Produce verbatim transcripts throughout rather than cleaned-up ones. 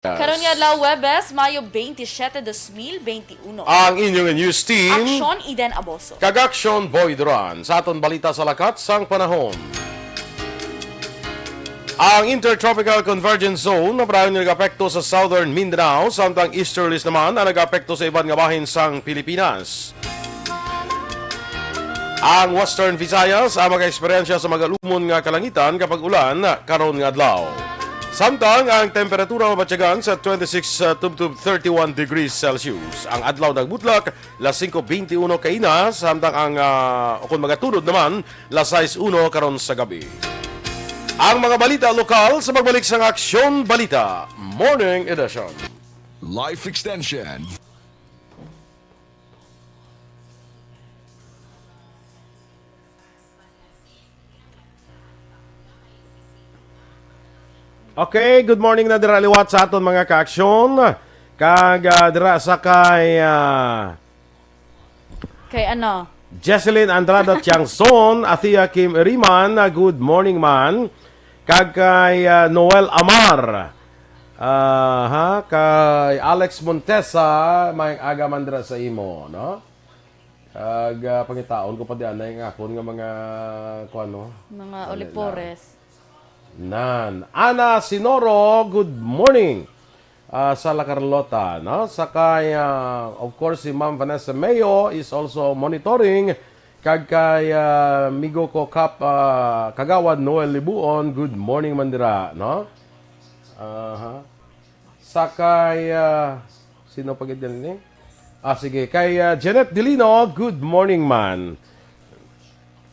Karon nga adlaw, Huwebes, Mayo twenty-seven, dos mil twenty-one. Ang inyong news team, Aksyon, Eden Aboso. Kag Aksyon, Boy Duran. Sa aton balita sa lakat sang panahon. Ang Intertropical Convergence Zone na padayon nag-apekto sa Southern Mindanao, samtang easterlies naman ang nag-apekto sa iban nga bahin sang Pilipinas. Ang Western Visayas ang makaeksperyensya sa magalumon nga kalangitan kapag ulan karon nga adlaw. Samtang ang temperatura mabatyagan sa twenty-six, uh, tubtob thirty-one degrees Celsius. Ang adlaw nagbutlak, las singko beintiuno kaina, samtang ang, uh, o kung magatunod naman, las sais uno karon sa gabi. Ang mga balita lokal sa pagbalik sang Aksyon Balita Morning Edition. Life Extension. Okay, good morning na dira liwat sa aton mga kaaksyon. Kag, ah, dira sa kay, ah, Kay ano? Jesselyn Andrada Tiangson, Athea Kim Riman, ah, good morning man. Kag kay, ah, Noel Amar. Ah, ha, kay Alex Montesa, may aga man dira sa imo, no? Kag, ah, pangitaon ko pa di anay ang akon nga mga, kuwan, no? Mga Dali olipores. Nan. Ana Sinoro, good morning, ah, sa La Carlota, no? Sa kay, ah, of course, si Ma'am Vanessa Mayo is also monitoring. Kag kay, ah, migo ko Kap, ah, Kagawad Noel Libuon, good morning man dira, no? Aha. Sa kay, ah, sino pa gid ni? Ah, sige, kay, ah, Janet Delino, good morning man.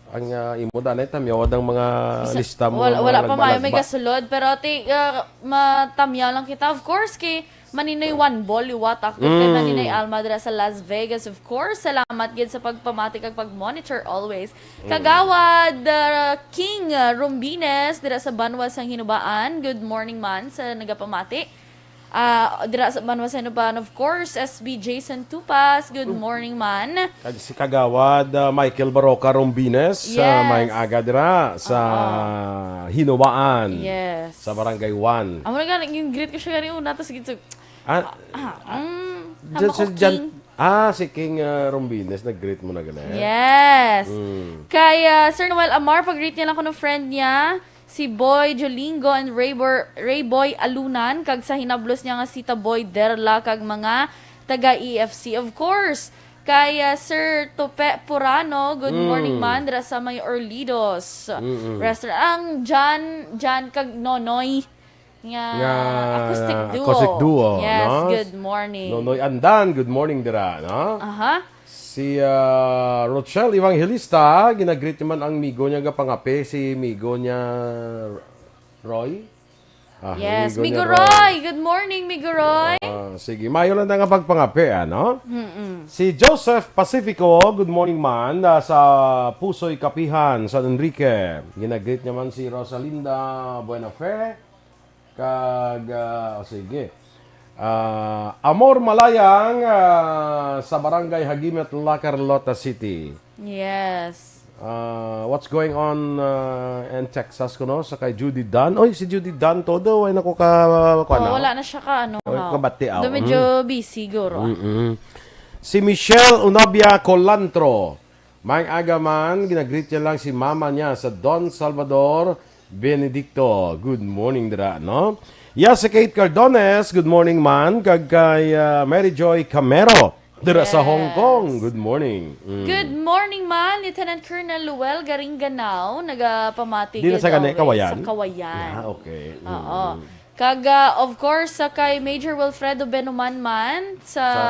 Ang, ah, imo danay tamyawad ang mga Isa- lista mo, wala, mga wala pa nagbalag maayo may ba? Gasulod, pero ti, ah, matamyaw lang kita. Of course, kay Maninoy One Ball, liwat ako kay Mm. Maninoy Alma dira sa Las Vegas. Of course, salamat gid sa pagpamati kag pag-monitor always. Mm. Kagawad, ah, King, ah, Rombines dira sa Banwa sang Hinubaan. Good morning man sa nagapamati. Ah, dira sa Banwa sang Hinubaan, of course, S B Jason Tupas. Good morning man. Kag si Kagawad, ah, Michael Baroca Rombines, ah, Yes. maayong aga dira sa Oo. Hinubaan, Yes. sa Barangay One. Amo na gani, yung greet ko siya gani una, tas gid sa, Ah, ah, mm, just hama ko, si Jan-, King. Ah, si King, ah, Rombines, nag-greet mo na gani? Yes. Mm. Kay, ah, Sir Noel Amar, pag-greet niya lang kuno friend niya, si Boy Jolingo and Rayboy, Rayboy Alunan, kag sa hinablos niya nga si Taboy Derla, kag mga taga E F C, of course. Kay, ah, Sir Tope Purano, good Mm. morning man, dira sa may Orlidos Mm-mm. Restaurant. Ang Jan, Jan kag Nonoy nga Nga acoustic duo. Acoustic duo, Yes, no? Good morning. Nonoy Andan, good morning dira, no? Aha. Si, ah, Rochelle Evangelista, ginagreet naman ang migo niya nga pangape, si migo niya Roy? Ah, Yes, migo Migo niya Roy. Roy. Good morning, Migo Roy. Ah, sige, mayo lang na nga pagpangape, ano? Mm-mm. Si Joseph Pacifico, good morning man, ah, sa Pusoy Kapihan, San Enrique. Ginagreet naman si Rosalinda Buenafe. Kag, ah, sige. Ah, Amor Malayang, ah, sa Barangay Hagimet, La Carlota City. Yes. Ah, what's going on, ah, in Texas kuno sa kay Judy Dunn? Oy, si Judy Dunn todo, ay nako ka, kuwan Oh, na. Wala na siya ka, ano, Ay, ha? Kabati, ah. Do medyo Mm. busy, siguro, ah. Mm-mm. Si Michelle Unabia Colantro. May aga man, ginagreet niya lang si mama niya sa Don Salvador Benedicto. Good morning dira, no? Ya si Kate Cardones, good morning man. Kag kay, ah, Mary Joy Camero, dira sa Yes. Hong Kong, good morning. Mm. Good morning man, Lieutenant Colonel Luel Garinganao, nagapamati Di na gid sa gani, always Kawayan? Sa Kawayan. Ah, okay. Oo. Mm. Kag, ah, of course, sa kay Major Wilfredo Benuman man sa Sa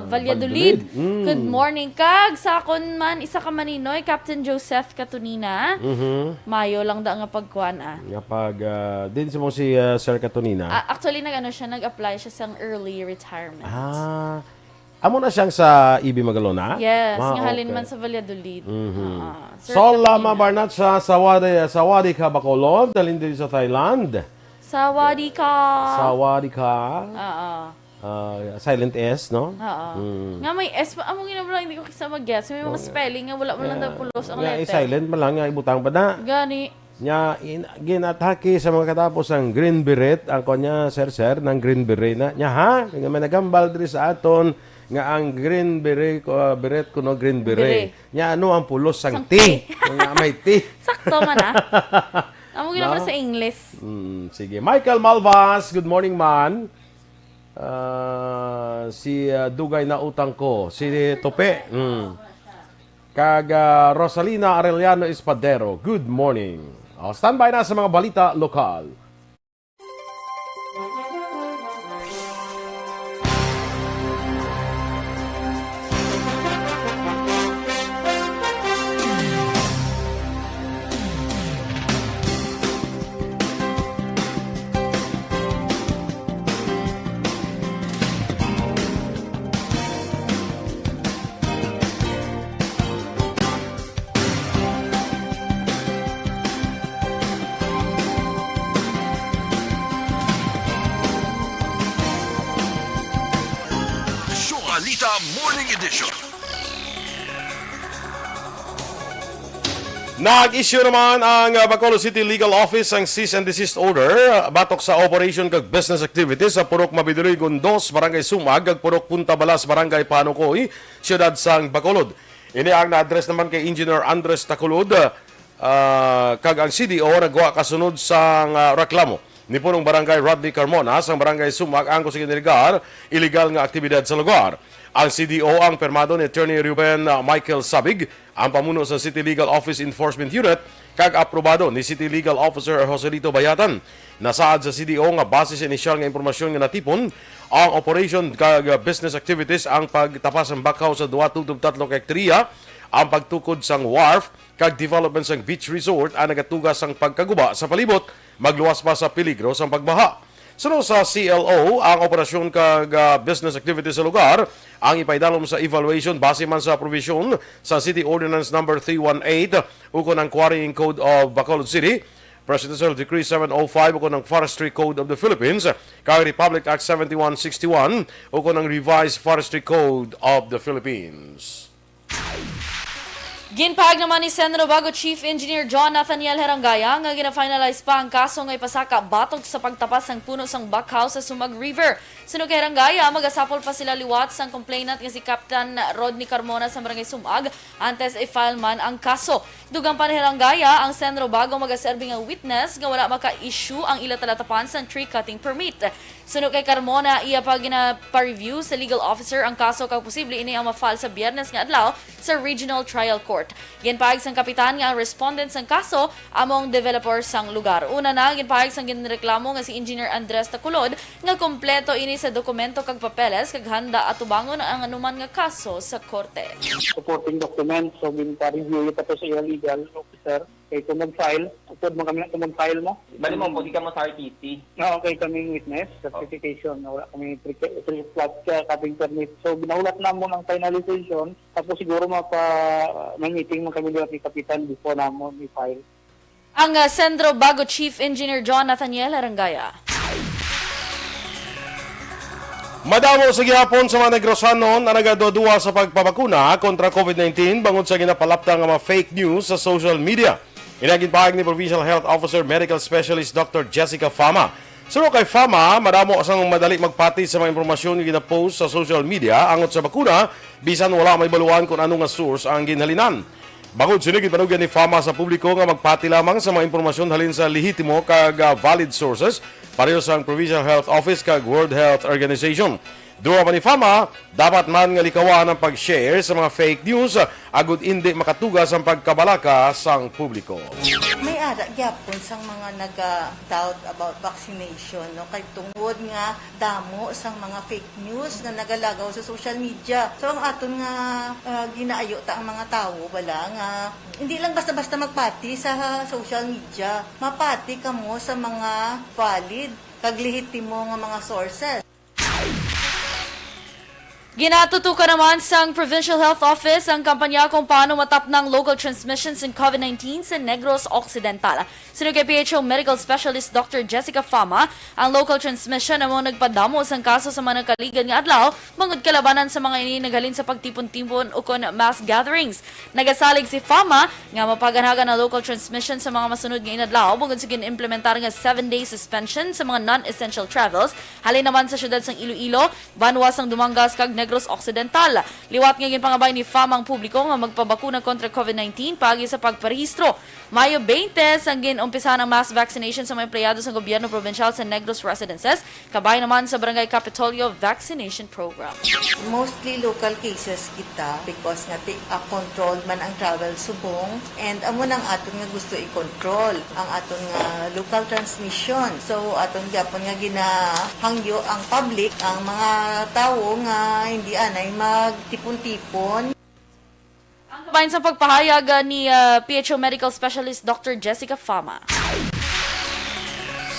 Valladolid. Valladolid. Mm. Good morning. Kag sa akon man, isa ka Maninoy, Captain Joseph Katunina. Mhm. Mayo lang da nga pagkuan, ah. Nga pag, ah, din sa mo si, ah, Sir Katunina? Ah, actually, nag-ano siya, nag-apply siya sang early retirement. Ah, amo na siyang sa E B Magalona? Yes, Ah, nga halin okay. man sa Valladolid. Mhm. Ah, Sir Sol Lama Katunina. Barnat sa Sawadi, Sawadi ka Bacolod, halin din sa Thailand. Sawadee ka. Sawadee ka. Oo. Ah, silent S, no? Oo. Mm. Nga may S pa, amo nga lang, hindi ko kisa mag-guess. May mga Oh. spelling nga wala man lang Yeah. daw pulos ang Nga, letter. I-silent man lang, nga ibutang pa na. Gani. Nya, in-, ginatake sa mga katapos ang Green Beret, ang kanya, sir, sir, ng Green Beret na. Nya, ha? Kaya may nagambal diri sa aton nga ang Green Beret, uh, Beret kuno Green Beret. Beret. Nya, ano ang pulos sang Sang T? T. Nga may T. Sakto man, ah. Amo gina No? sa English. Mm, sige. Michael Malvas, good morning, man. Ah, si, ah, Dugay na utang ko. Si Tope. Mm. Kag, ah, Rosalina Arellano Espadero, good morning. O, standby na sa mga balita lokal. Syokalita Morning Edition. Nag-issue naman ang, uh, Bacolod City Legal Office sang cease and desist order, uh, batok sa operation kag business activities sa Purok Mabiduligon dos, Barangay Sumag, kag Purok Punta Balas, Barangay Panukoy, Siyudad sang Bacolod. Ini ang na-address naman kay Engineer Andres Taculod, uh, kag ang C D O nagwa kasunod sang, uh, reklamo ni Punong Barangay Rodney Carmona sang Barangay Sumag angkon sa ginalegar illegal nga aktibidad sa lugar. Ang C D O ang pirmado ni Attorney Ruben, uh, Michael Sabig, ang pamuno sa City Legal Office Enforcement Unit, kag aprobado ni City Legal Officer Joselito Bayatan. Nasaad sa C D O nga base sa inisyal nga impormasyon nga natipon, ang operation kag business activities ang pagtapas sang backhoe sa dua tubtob tatlo ka hektarya, ang pagtukod sang wharf, kag development sang beach resort ang nagatuga sang pagkaguba sa palibot, magluwas pa sa peligro sang pagbaha. Suno sa C L O, ang operasyon kag, ah, business activity sa lugar ang ipaidalom sa evaluation base man sa provision sa City Ordinance Number three one eight ukon ang Quarrying Code of Bacolod City, Presidential Decree seven oh five ukon ang Forestry Code of the Philippines, kag Republic Act seventy-one sixty-one ukon ang Revised Forestry Code of the Philippines. Ginpahayag naman ni Senro Bago Chief Engineer John Nathaniel Herangaya nga gina-finalize pa ang kaso nga ipasaka batok sa pagtapas sang puno sang backhoe sa Sumag River. Suno kay Herangaya, magasapol pa sila liwat sang complainant nga si Captain Rodney Carmona sa Barangay Sumag antes i-file man ang kaso. Dugang pa ni Herangaya, ang Senro Bago magaserbi nga witness nga wala maka-issue ang ila talatapan sang tree cutting permit. Suno kay Carmona, iya pa ginapa-review sa legal officer ang kaso kag posible ini ang ma-file sa Biyernes nga adlaw sa Regional Trial Court. Ginpahayag sang kapitan nga ang respondent sang kaso amo ang developer sang lugar. Una na, ginpahayag sang ginreklamo nga si Engineer Andres Taculod nga kompleto ini sa dokumento kag papeles kag handa atubangon ang anuman nga kaso sa korte. Supporting documents, so ginpa-review ito sa iya legal officer. Kay kung mag-file, upod man kami na kung mag-file mo. Bali mo, pwede ka mo sa R T C. Ah, okay, kaming witness, certification, na wala kami pre-, pre-, flat ka, cutting permit. So, ginahulat namon ang finalization, tapos siguro mapa-, may meeting man kami liwat ni Kapitan before namon i-file. Ang, ah, Senro Bago Chief Engineer John Nathaniel Arangaya. Madamo sa gihapon sa mga Negrosanon ang nagaduduha sa pagpabakuna kontra COVID nineteen bangod sa ginapalapta nga mga fake news sa social media. Ini ang ginpahayag ni Provincial Health Officer Medical Specialist Doctor Jessica Fama. Suno kay Fama, madamo sang madali magpati sa mga impormasyon nga ginapost sa social media angot sa bakuna, bisan wala mahibaluan kon ano nga source ang ginhalinan. Bangod sini, ginpanugyan ni Fama sa publiko nga magpati lamang sa mga impormasyon halin sa lehitimo kag, ah, valid sources, pareho sang Provincial Health Office kag World Health Organization. Dugang pa ni Fama, dapat man nga likawan ang pag-share sa mga fake news, ah, agud indi makatuga sang pagkabalaka sang publiko. May ara gyapon sang mga naga-doubt about vaccination, no? Kay tungod nga damo sang mga fake news nga nagalagaw sa social media. So, ang aton nga, ah, ginaayo ta ang mga tawo, bala, nga hindi lang basta-basta magpati sa social media. Mapati kamo sa mga valid kag lehitimo nga mga sources. Ginatutukan naman sang Provincial Health Office ang kampanya kung paano matapnang local transmission sang COVID nineteen sa Negros Occidental. Suno kay P H O Medical Specialist Doctor Jessica Fama, ang local transmission amo nagpadamo sang kaso sa mga nagkaligan nga adlaw, bangod kalabanan sa mga ini naghalin sa pagtipon-tipon ukon mass gatherings. Nagasalig si Fama nga mapaganagan ang local transmission sa mga masunod nga inadlaw, bangod sa gin-implementar nga seven-day suspension sa mga non-essential travels, halin naman sa siyudad sang Iloilo, banwa sang Dumangas, kag Negros Occidental. Liwat nga ginpangabay ni Fama ang publiko nga magpabakuna kontra COVID nineteen paagi sa pagparehistro. Mayo twenty sang gin-umpisahan ang mass vaccination sa mga empleyado sa gobyerno probinsyal sa Negros Residences, kabay naman sa Barangay Kapitolyo Vaccination Program. Mostly local cases kita because nga ti-, ah, controlled man ang travel subong, and amo nang aton nga gusto i-control ang aton nga local transmission. So aton gyapon nga ginahangyo ang public, ang mga tawo nga hindi anay magtipon-tipon. Ang kabahin sa pagpahayag, ah, ni, ah, P H O Medical Specialist Doctor Jessica Fama.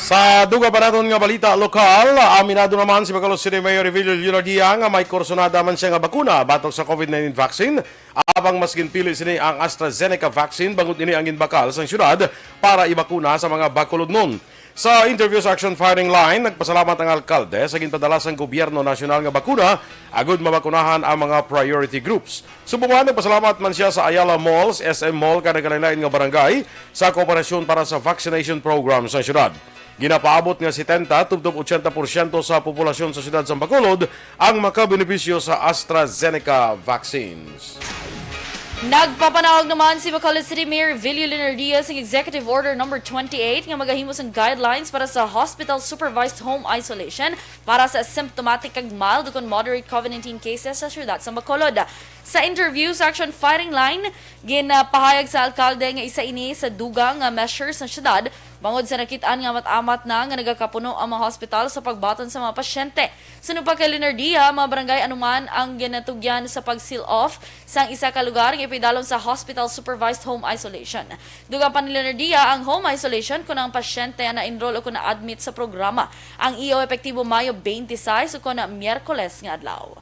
Sa dugang pa naton nga balita lokal, aminado naman si Bacolod City Mayor Revilio Leonardia nga may kursunada man siya nga bakuna batok sa COVID nineteen vaccine, apang mas ginpili sini ang AstraZeneca vaccine bangod ini ang ginbakal sang syudad para ibakuna sa mga Bacolodnon. Sa interview sa Action Firing Line, nagpasalamat ang alkalde sa ginpadala sang gobyerno nasyonal nga bakuna agud mabakunahan ang mga priority groups. Subong man, nagpasalamat man siya sa Ayala Malls, S M Mall, kag nagkalain-lain nga barangay sa kooperasyon para sa vaccination program sa syudad. Ginapaabot nga setenta tubtob ochenta porsyento sa populasyon sa siyudad sa Bacolod ang makabenepisyo sa AstraZeneca vaccines. Nagpapanaog naman si Bacolod City Mayor Vilio Leonardia sa Executive Order Number twenty-eight nga magahimo sang guidelines para sa hospital supervised home isolation para sa symptomatic kag mild ukon moderate COVID nineteen cases sa siyudad sa Bacolod. Sa interview sa Action Firing Line, ginapahayag sa alkalde nga isa ini sa dugang nga measures sa siyudad bangod sa nakit-an nga amat-amat na nga nagakapuno ang mga hospital sa pagbaton sa mga pasyente. Suno pa kay Leonardia, ang mga barangay anuman ang ginatugyan sa pag-seal off sang isa ka lugar nga ipidalom sa hospital supervised home isolation. Dugang pa ni Leonardia, ang home isolation kon ang pasyente na-enroll o kon na-admit sa programa. Ang iyo epektibo Mayo twenty-six o kon Miyerkules nga adlaw.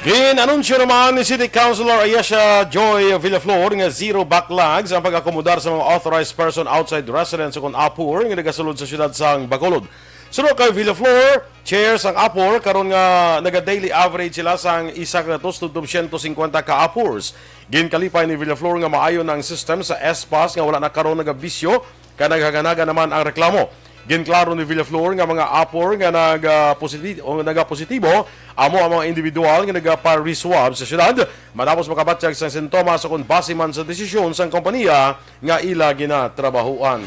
Gin-anunsyo naman ni City Councilor Ayesha Joy Villaflor nga zero backlogs ang pag-akomodar sa mga authorized person outside residence o kon APOR nga nagasulod sa siyudad sang Bacolod. Suno kay Villaflor, chair sang APOR, karon nga naga-daily average sila sang isa ka gatos tubtob siyento singkwenta ka APORs. Ginkalipay ni Villaflor nga maayo na ang system sa S-PaSS nga wala na karon nagabisyo kag naghaganaga naman ang reklamo. Ginklaro ni Villaflor nga mga APOR nga nagapositi-, o nagapositibo amo ang mga individual nga nagapa-reswab sa siyudad matapos makabatyag sang sintomas ukon base man sa desisyon sang kompanya nga ila ginatrabahoan.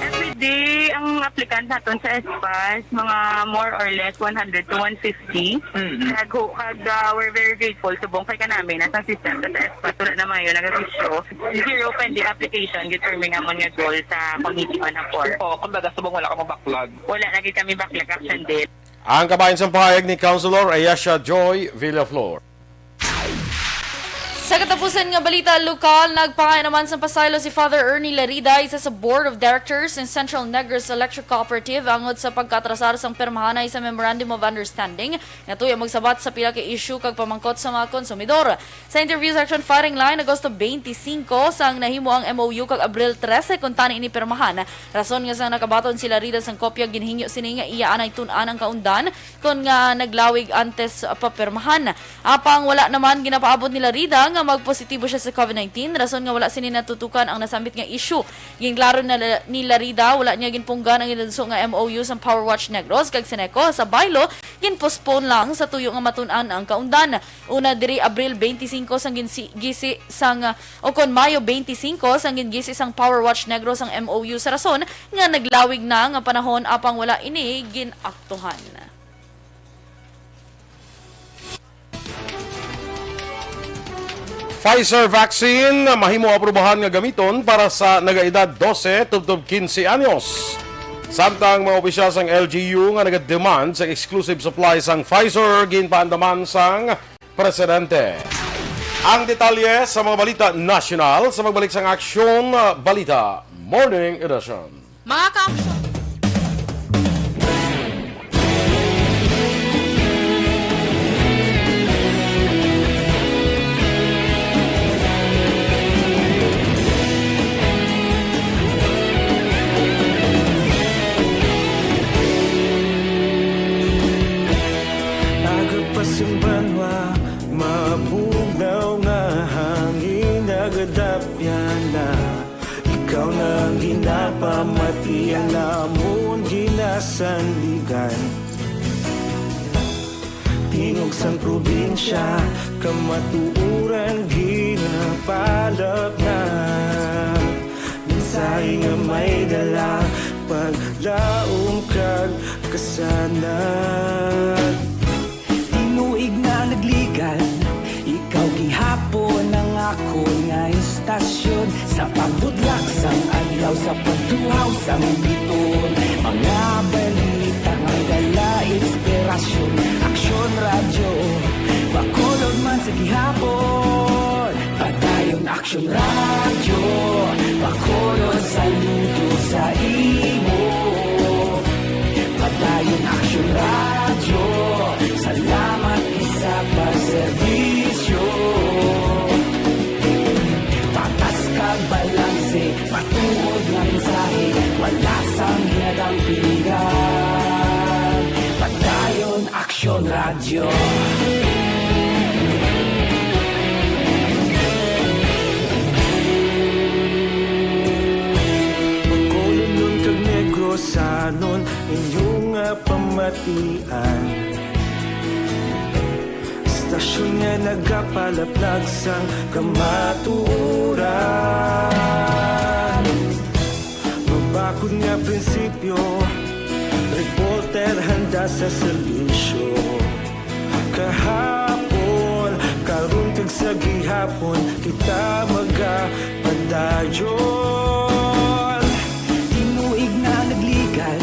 Every day, ang applicant naton sa S-PaSS, mga more or less one hundred to one fifty. Kag, kag, ah, we're very grateful subong kay kanami na sang system sa S-PaSS, wala na mayo nag-issue. Zero pending application, gid, sir, may amon nga goal sa committee on APOR. O, kumbaga, subong wala ka mo backlog. Wala lagi kami backlog action date. Ang kabahin sang pahayag ni Councilor Ayesha Joy Villaflor. Sa katapusan nga balita lokal, nagpangaya naman sang pasaylo si Father Ernie Larida, isa sa Board of Directors ng Central Negros Electric Cooperative, angot sa pagkaatrasar sang pirmahanay sa Memorandum of Understanding nga tuyo magsabat sa pila ka issue kag pamangkot sa mga konsumidor. Sa interview sa Action Firing Line, Agosto twenty-five sang nahimo ang M O U kag Abril trese kuntani ini pirmahan. Rason nga sang nakabaton si Larida sang kopya, ginhingyo sini nga iya anay tun-an ang kaundan kon nga naglawig antes papirmahan. Apang wala naman ginapaabot ni Larida nga magpositibo siya sa COVID nineteen, rason nga wala sini natutukan ang nasambit nga issue. Ginklaro na la-, ni Larida, wala niya ginpunggan ang ginadso nga M O U sang Power Watch Negros kag Seneco sa baylo, ginpostpone lang sa tuyo nga matun-an ang kaundan. Una diri, Abril twenty-five sang ginsi-, gisi sang, o kon Mayo twenty-five sang gingisi sang Power Watch Negros ang M O U sa rason nga naglawig na nga panahon apang wala ini gin-aktuhan. Pfizer vaccine mahimo aprubahan nga gamiton para sa nagaedad dose tubtob quince anyos. Samtang mga opisyal sang L G U nga nagademand sa exclusive supply sang Pfizer, ginpaandaman sang presidente. Ang detalye sa mga balita nasyonal sa pagbalik sang Aksyon Balita Morning Edition. Mga ka-action. Sanligan. Tingog sang probinsya, kamatuoran ginapalapnag. Mensahe nga may dala, paglaom kag kasanag. Tinuig na nagligan, ikaw gihapon ang akon nga istasyon. Sa pagbutlak sang adlaw, sa pagtuhaw sang biton, mga balita nga dala inspirasyon. Aksyon Radyo, Bacolod man sa gihapon. Padayon Aksyon Radyo, Bacolod, saludo sa imo. Padayon Aksyon Radyo, salamat gid sa pagserbisyo. Patas kag balanse, matuod nga mensahe, wala sang ginadampigan. Padayon Aksyon Radyo. Bacolodnon kag Negrosanon, inyo nga pamatian. Istasyon nga nagapalaplag sang kamatuoran. Mabakod nga prinsipyo, reporter handa sa serbisyo. Kahapon, karon kag sa gihapon, kita magapadayon. Tinuig na nagligan,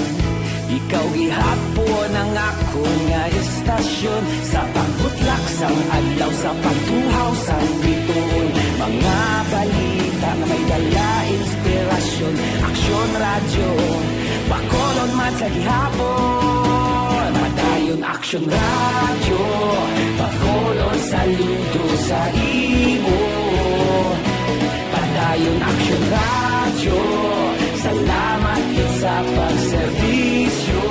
ikaw gihapon ang akon nga istasyon. Sa pagbutlak sang adlaw, sa pagtuhaw sang biton, mga balita nga may dala inspirasyon. Aksyon Radyo, Bacolod man sa gihapon. Padayon Aksyon Radyo, Bacolod, saludo sa imo. Padayon Aksyon Radyo, salamat gid sa pagserbisyo.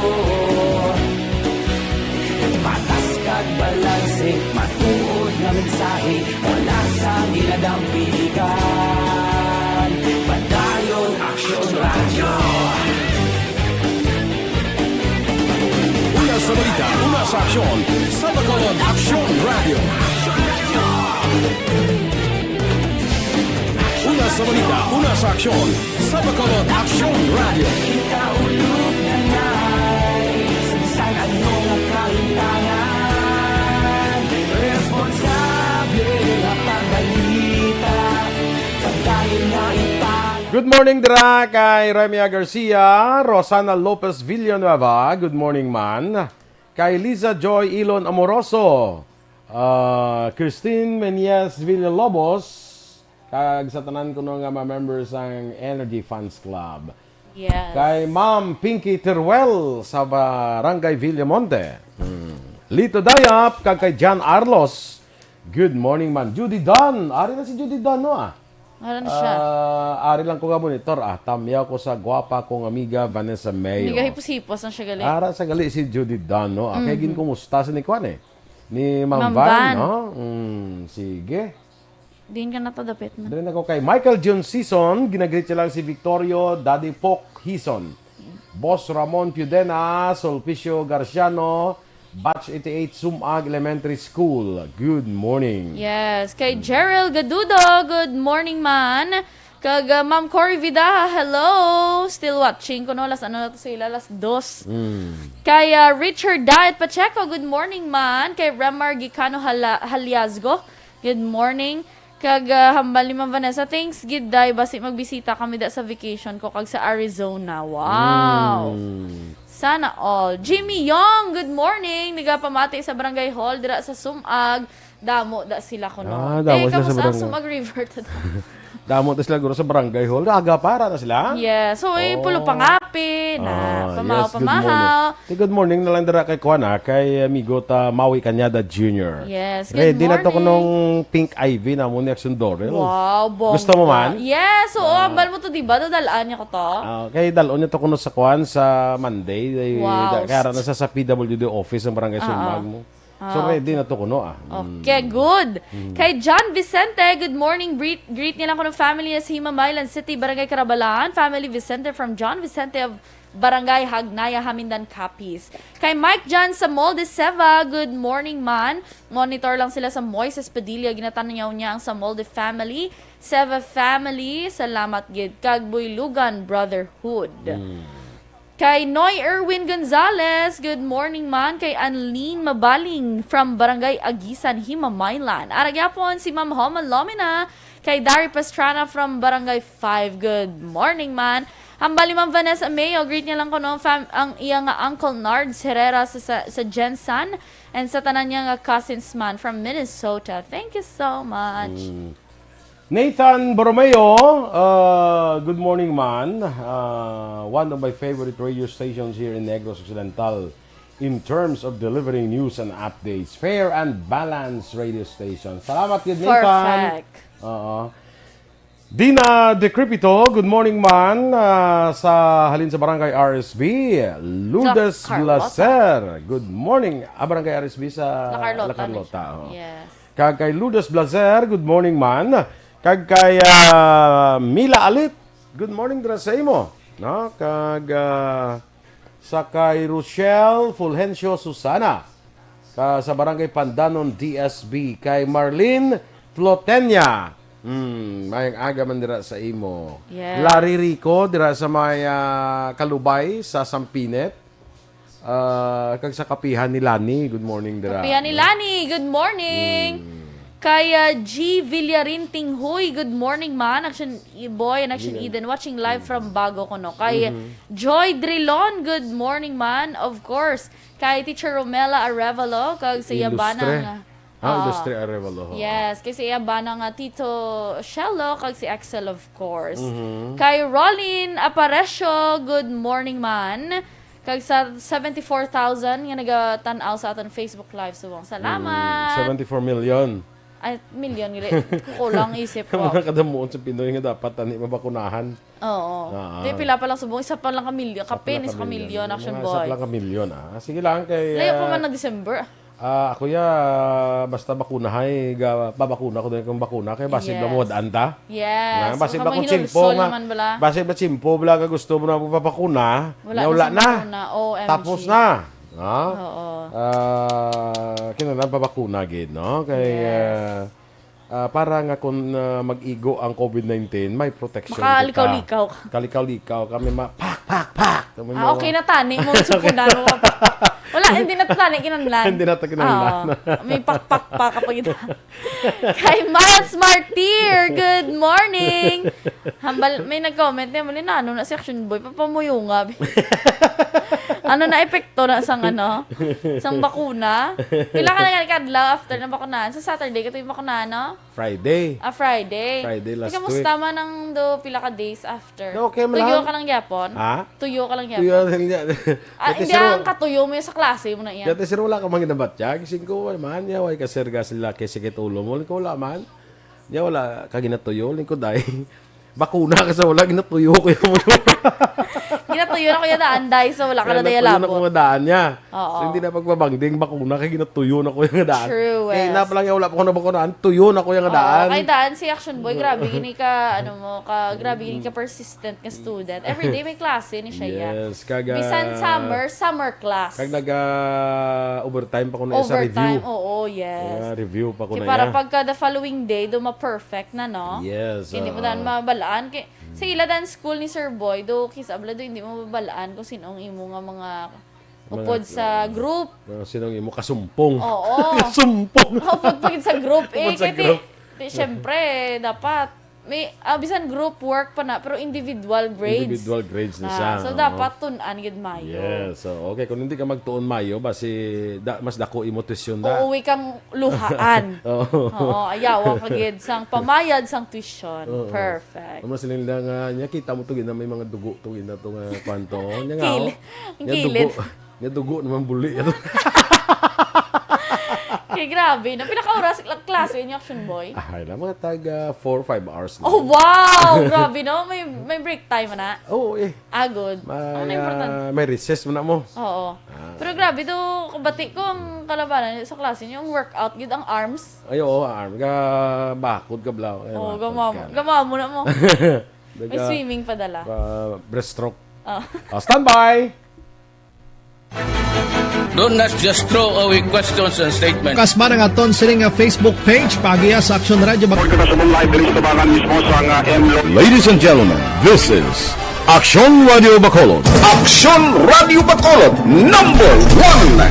Patas kag balanse, matuod nga mensahe, wala sang ginadampigan. Padayon Aksyon Radyo. Una sa balita, una sa aksyon, sa Bacolod Aksyon Radyo. Una sa balita, una sa aksyon, sa Bacolod Aksyon Radyo. Kita ulog na nay, sa bisan ano nga kahintangan, responsable nga pagbalita, padayon nga ipag- Good morning dira kay Remia Garcia, Rosana Lopez Villanueva. Good morning man. Kay Liza Joy Ilon Amoroso, ah, Christine Meñez Villalobos, kag sa tanan kuno nga mga members sang Energy Fans Club. Yes. Kay Ma'am Pinky Teruel sa Barangay Villamonte. Hmm. Lito Dayap, kag kay John Arlos. Good morning man. Judy Don. Ari na si Judy Don, no, ah? Ara na siya. Ah, ari lang ko nga monitor, ah. Tamyaw ko sa gwapa kong amiga Vanessa Mayo. Nagahipos-hipos na siya gali. Ara sa gali si Judy Don, no? Ah, kay Mhm. ginkumusta sa ni Kwan, eh. Ni Ma'am Ma'am Van, Van. No? Mm, sige. Diin ka na to, dapit na. Dali na ko kay Michael John Season, ginagreet siya lang si Victorio, Daddy Poc Hison, Boss Ramon Piudena, Sulpicio Garciano, Batch eighty-eight Sumag Elementary School. Good morning. Yes, kay Gerald Gadudo, good morning man. Kag, uh, Ma'am Cory Vidaha, hello. Still watching. Kuno, alas ano na to sa ila? Alas dos. Mm. Kay, uh, Richard Diet Pacheco, good morning man. Kay Remar Gicano Hala-, Haliazgo, good morning. Kag, ah, hambal ni Ma'am Vanessa, "Thanks gid, day, basi magbisita kami da sa vacation ko kag sa Arizona." Wow! Mm. Sana all. Jimmy Young, good morning. Nagapamati sa barangay hall dira sa Sumag. Damo da sila kuno. Ah, damo sila sa barangay. Sumag River to. Damo to sila guro sa barangay hall. Aga para na sila? Yes. So, eh, Oh. Pulo Pangapi na. Ah, yes, good morning. Pamahaw-pamahaw. Di, good morning na lang dira kay kuan, ah, kay amigo ta Maui Cañada Junior. Yes, good morning. Ready na to kunong pink ivy na mo ni Action Dorel. Wow, bongga. Gusto mo man? Yes, oo, ah, ambal mo to, di ba? Dadalaan niya ko to. Ah, kay dalon niya to kuno sa kuan sa Monday. Ay, wow, da-, kaya na sa, sa P W D office ng Barangay, ah, Sumag mo. So, ah, ready na to kuno, ah. Okay, mm, good. Mm. Kay John Vicente, good morning. Greet, greet niya lang kuno family sa Himamaylan City, Barangay Carabalan. Family Vicente from John Vicente of Barangay Hagnaya, Hamindan, Capiz. Kay Mike John Samolde Seva, good morning, man. Monitor lang sila sa Moises Padilla, ginatanyaw niya ang Samolde family. Seva family, salamat gid. Kag Buylugan Brotherhood. Mm. Kay Noy Erwin Gonzalez, good morning, man. Kay Anlene Mabaling from Barangay Agisan, Himamaylan. Ara gyapon si Ma'am Homa Lomina, kay Dari Pastrana from Barangay five. Good morning, man. Hambal ni Ma'am Vanessa Mayo, greet niya lang kuno fam-, ang iya nga Uncle Nards Herrera sa, sa, sa Gensan and sa tanan niya nga cousins man from Minnesota. Thank you so much. Mm. Nathan Borromeo, uh, good morning, man. Uh, one of my favorite radio stations here in Negros Occidental in terms of delivering news and updates. Fair and balanced radio station. Salamat gid, Nathan. Perfect. Oo. Dina Decrepito, good morning, man. Ah, sa halin sa Barangay R S B, Lourdes Carlota. Blaser. Good morning. Ah, Barangay R S B sa La Carlota, La Carlota, oh. Yes. Kag kay Lourdes Blaser, good morning, man. Kag kay, ah, Mila Alit, good morning dira sa imo. No? Kag, ah, sa kay Rochelle Fulgencio Susana, ka, sa Barangay Pandanon, D S B, kay Marlene Flotenia. Hmm, mayang aga man dira sa imo. Yes. Larry Rico, dira sa may, ah, Kalubay, sa Sampinet. Ah, kag sa kapihan ni Lani, good morning dira. Kapihan ni Lani, good morning. Hmm. Kay, ah, G Villarin Tinghoy, good morning, man. Action E-, Boy and Action Eden, watching live from Bago kuno. Kay, mm-hmm, Joy Drilon, good morning, man. Of course, kay Teacher Romela Arevalo, kag sa iya bana nga, ah, Ilustre Arevalo, ho. Yes, kay sa iya bana nga Tito Shello, kag si Axel, of course. Mm-hmm. Kay Rolin Aparecio, good morning, man. Kag sa seventy-four thousand nga nagatan-aw sa aton Facebook Live subong. Salamat. Mm, seventy-four million. Ay, million, gali. Kukulang isip ko. Mga kadamuon sa Pinoy nga dapat tani mabakunahan. Oo. Ah. Di, pila pa lang subong, isa pa lang ka milyon. Isa pa lang ka milyon. Kapin, isa ka milyon, Action Boy. Mga isa pa lang ka milyon, ah. Sige lang kay, layo pa man, ah, na December. Ah, ako ya, basta bakunahay, ga-, babakuna ko din kung bakuna, kay basig ba, yes, mo daan ta? Yes. Na, basig ba kung tsimpo nga, naman bala, basig ba tsimpo bala ka gusto mo na magpapakuna? Wala na. Wala na. O M G. Tapos na. Ha? Oo. Ah, kinahanglan pa bakuna gid, no? Kay, yes, ah, ah, para nga kung, ah, mag-igo ang COVID nineteen, may protection kita. Makalikaw-likaw ka. Kalikaw-likaw kami, ma-, pak, pak, pak. Kami, ah, mo, okay na tani mo, sukunan mo. Wala, hindi na tani kinahanglan. Hindi na to kinahanglan. Oo. May pak, pak, pak kapag ito. Kay Miles Martir, good morning. Hambal, may nag-comment niya, mali na, ano na si Action Boy, papamuyo nga. Ano na epekto na sang, ano, sang bakuna? Pila ka na nga kadlaw after na bakunahan? Sa Saturday ka to yung bakunahan, no? Friday. Ah, Friday. Friday last week. Di, kamusta man ang do pila ka days after? Na, okay man lang. Tuyo ka lang gyapon? Ha? Tuyo ka lang gyapon? Tuyo lang gyapon. Ah, hindi, ang katuyo mo yung sa klase mo na yan. Dati, sir, wala ka mang ginabatyag. Singko man, yaway ka, sir, ga sila kay sakit ulo mo. Lingko wala man. Nya wala ka ginatuyo, lingkod ay. Bakuna ka sa wala, ginatuyo ko yung ulo. Ginatuyo na ko yung daan, dahil sa wala ka na daya labot. Ginatuyo na ko nga daan niya. Oo. So, hindi na pagbabangding, bakuna kay ginatuyo na ko yung daan. True, Wes. Kay na pa lang yung wala pa ko nabakunaan, tuyo na ko yung daan. Oo, kay daan si Action Boy, grabe, gini ka, ano mo, ka, grabe, gini ka persistent nga student. Every day may klase ni siya, ya. Yes, kaga bisan summer, summer class. Kag naga overtime pa ko na sa review. Overtime, oo, yes. Mga review pa ko na, para ya, pagka the following day, do ma-perfect na, no? Yes, hindi mo, oo, dan mabalaan. Kay, sa ila dan school ni Sir Boy, do, kisa abla do, hindi mo mabalaan kung sino ang imo nga mga upod sa group. Mga, ah, sinong imo kasumpong? Oo. Kasumpong. Upod pa gid sa group, eh. Upod sa group. Kay di, di, syempre, dapat, may, ah, bisan group work pa na, pero individual grades. Individual grades na siya, so, oo, dapat tun-an gid mayo. Yes, so, okay, kung hindi ka magtuon mayo, basi, da-, mas dako imo tuition da. Uuwi kang luhaan. Oo. Oo, ayawa ka gid sang pamayad sang tuition. Oo. Perfect. Amo sila nga, nya kita mo to gina, may mga dugo to gina to nga kwanto. Nya nga, oh. Kil-, nya kilid. Dugo. Nya dugo naman buli. Kay grabe, no? Pila ka oras la-, klase ni Action Boy? Ay, lang mga tag, ah, four, five hours lang. Oh, wow! Grabe, no? May, may break time na? Oo, eh. Ah, good. May, ano na importante? Ah, may recess mo na mo. Oo. Ah. Pero grabe, do, kabati ko ang kalabanan sa klase niyo, ang workout, gid ang arms. Ay, oo, arm. Ga-, bakod ka, blaw. Ay, oo, bakod gamamo. Ka na. Gamamo na mo. May swimming pa dala. Ah, breaststroke. Oh. Ah, standby! Don't not just throw away questions and statements. Kasma ang aton sini nga Facebook page, paagiya sa Aksyon Radio Bac- Kita sa live diri sa tabangan mismo sa nga M Lo- Ladies and gentlemen, this is Aksyon Radio Bacolod. Aksyon Radio Bacolod, number one.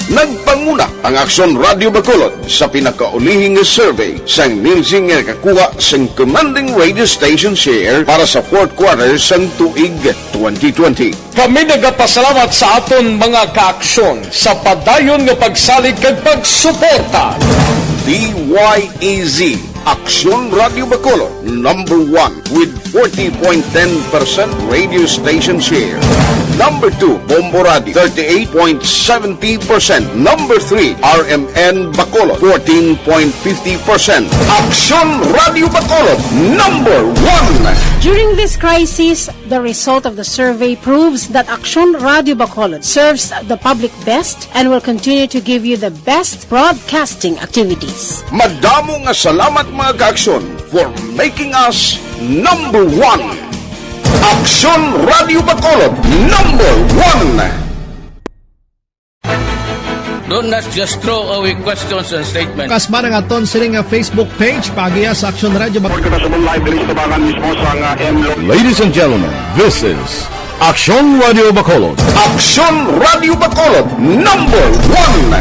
Nagpanguna ang Aksyon Radio Bacolod sa pinakaulihing nga survey sang Nielsen nga nakakuha sang commanding radio station share para sa fourth quarter sang tuig twenty twenty. Kami nagapasalamat sa aton mga kaaksyon sa padayon nga pagsalig kag pagsuporta. D Y E Z, Aksyon Radio Bacolod, number one with forty point ten percent radio station share. Number two, Bombo Radio, thirty-eight point seventy percent. Number three, R M N Bacolod, fourteen point fifty percent. Aksyon Radio Bacolod, number one. During this crisis, the result of the survey proves that Aksyon Radio Bacolod serves the public best and will continue to give you the best broadcasting activities. Madamo nga salamat, mga kaaksyon, for making us number one. Aksyon Radio Bacolod, number one. Don't not just throw away questions and statements. Kasma ang aton sini nga Facebook page, paagiya sa Aksyon Radio Bac- Kita sa live diri sa tabangan mismo sa nga M Lo- Ladies and gentlemen, this is Aksyon Radio Bacolod. Aksyon Radio Bacolod, number one.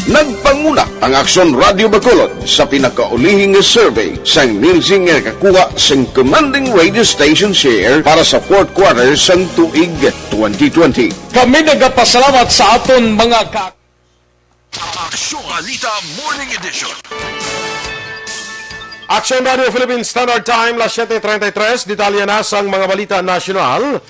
Nagpanguna ang Aksyon Radio Bacolod sa pinakaulihing nga survey sang Nielsen nga nakakuha sang commanding radio station share para sa fourth quarter sang tuig twenty twenty. Kami nagapasalamat sa aton mga ka- Aksyon Balita Morning Edition. Aksyon Radio Philippine Standard Time, las siete treinta y tres. Detalye na sang mga balita nasyonal.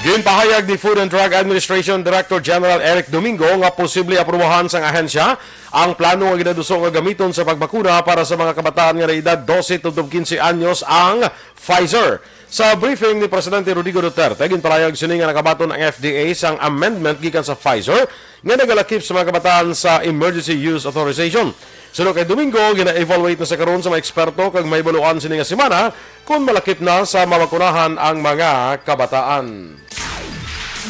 Ginpahayag ni Food and Drug Administration Director General Eric Domingo nga posible aprubahan sang ahensya ang plano nga ginaduso nga gamiton sa pagbakuna para sa mga kabataan nga may edad dose tubtob quince anyos, ang Pfizer. Sa briefing ni Presidente Rodrigo Duterte, ginpahayag sini nga nakabaton ang F D A sang amendment gikan sa Pfizer nga nagalakip sa mga kabataan sa emergency use authorization. Suno kay Domingo, gina-evaluate na sa karon sa mga eksperto kag mahibaluan sini nga semana kon malakip na sa mabakunahan ang mga kabataan.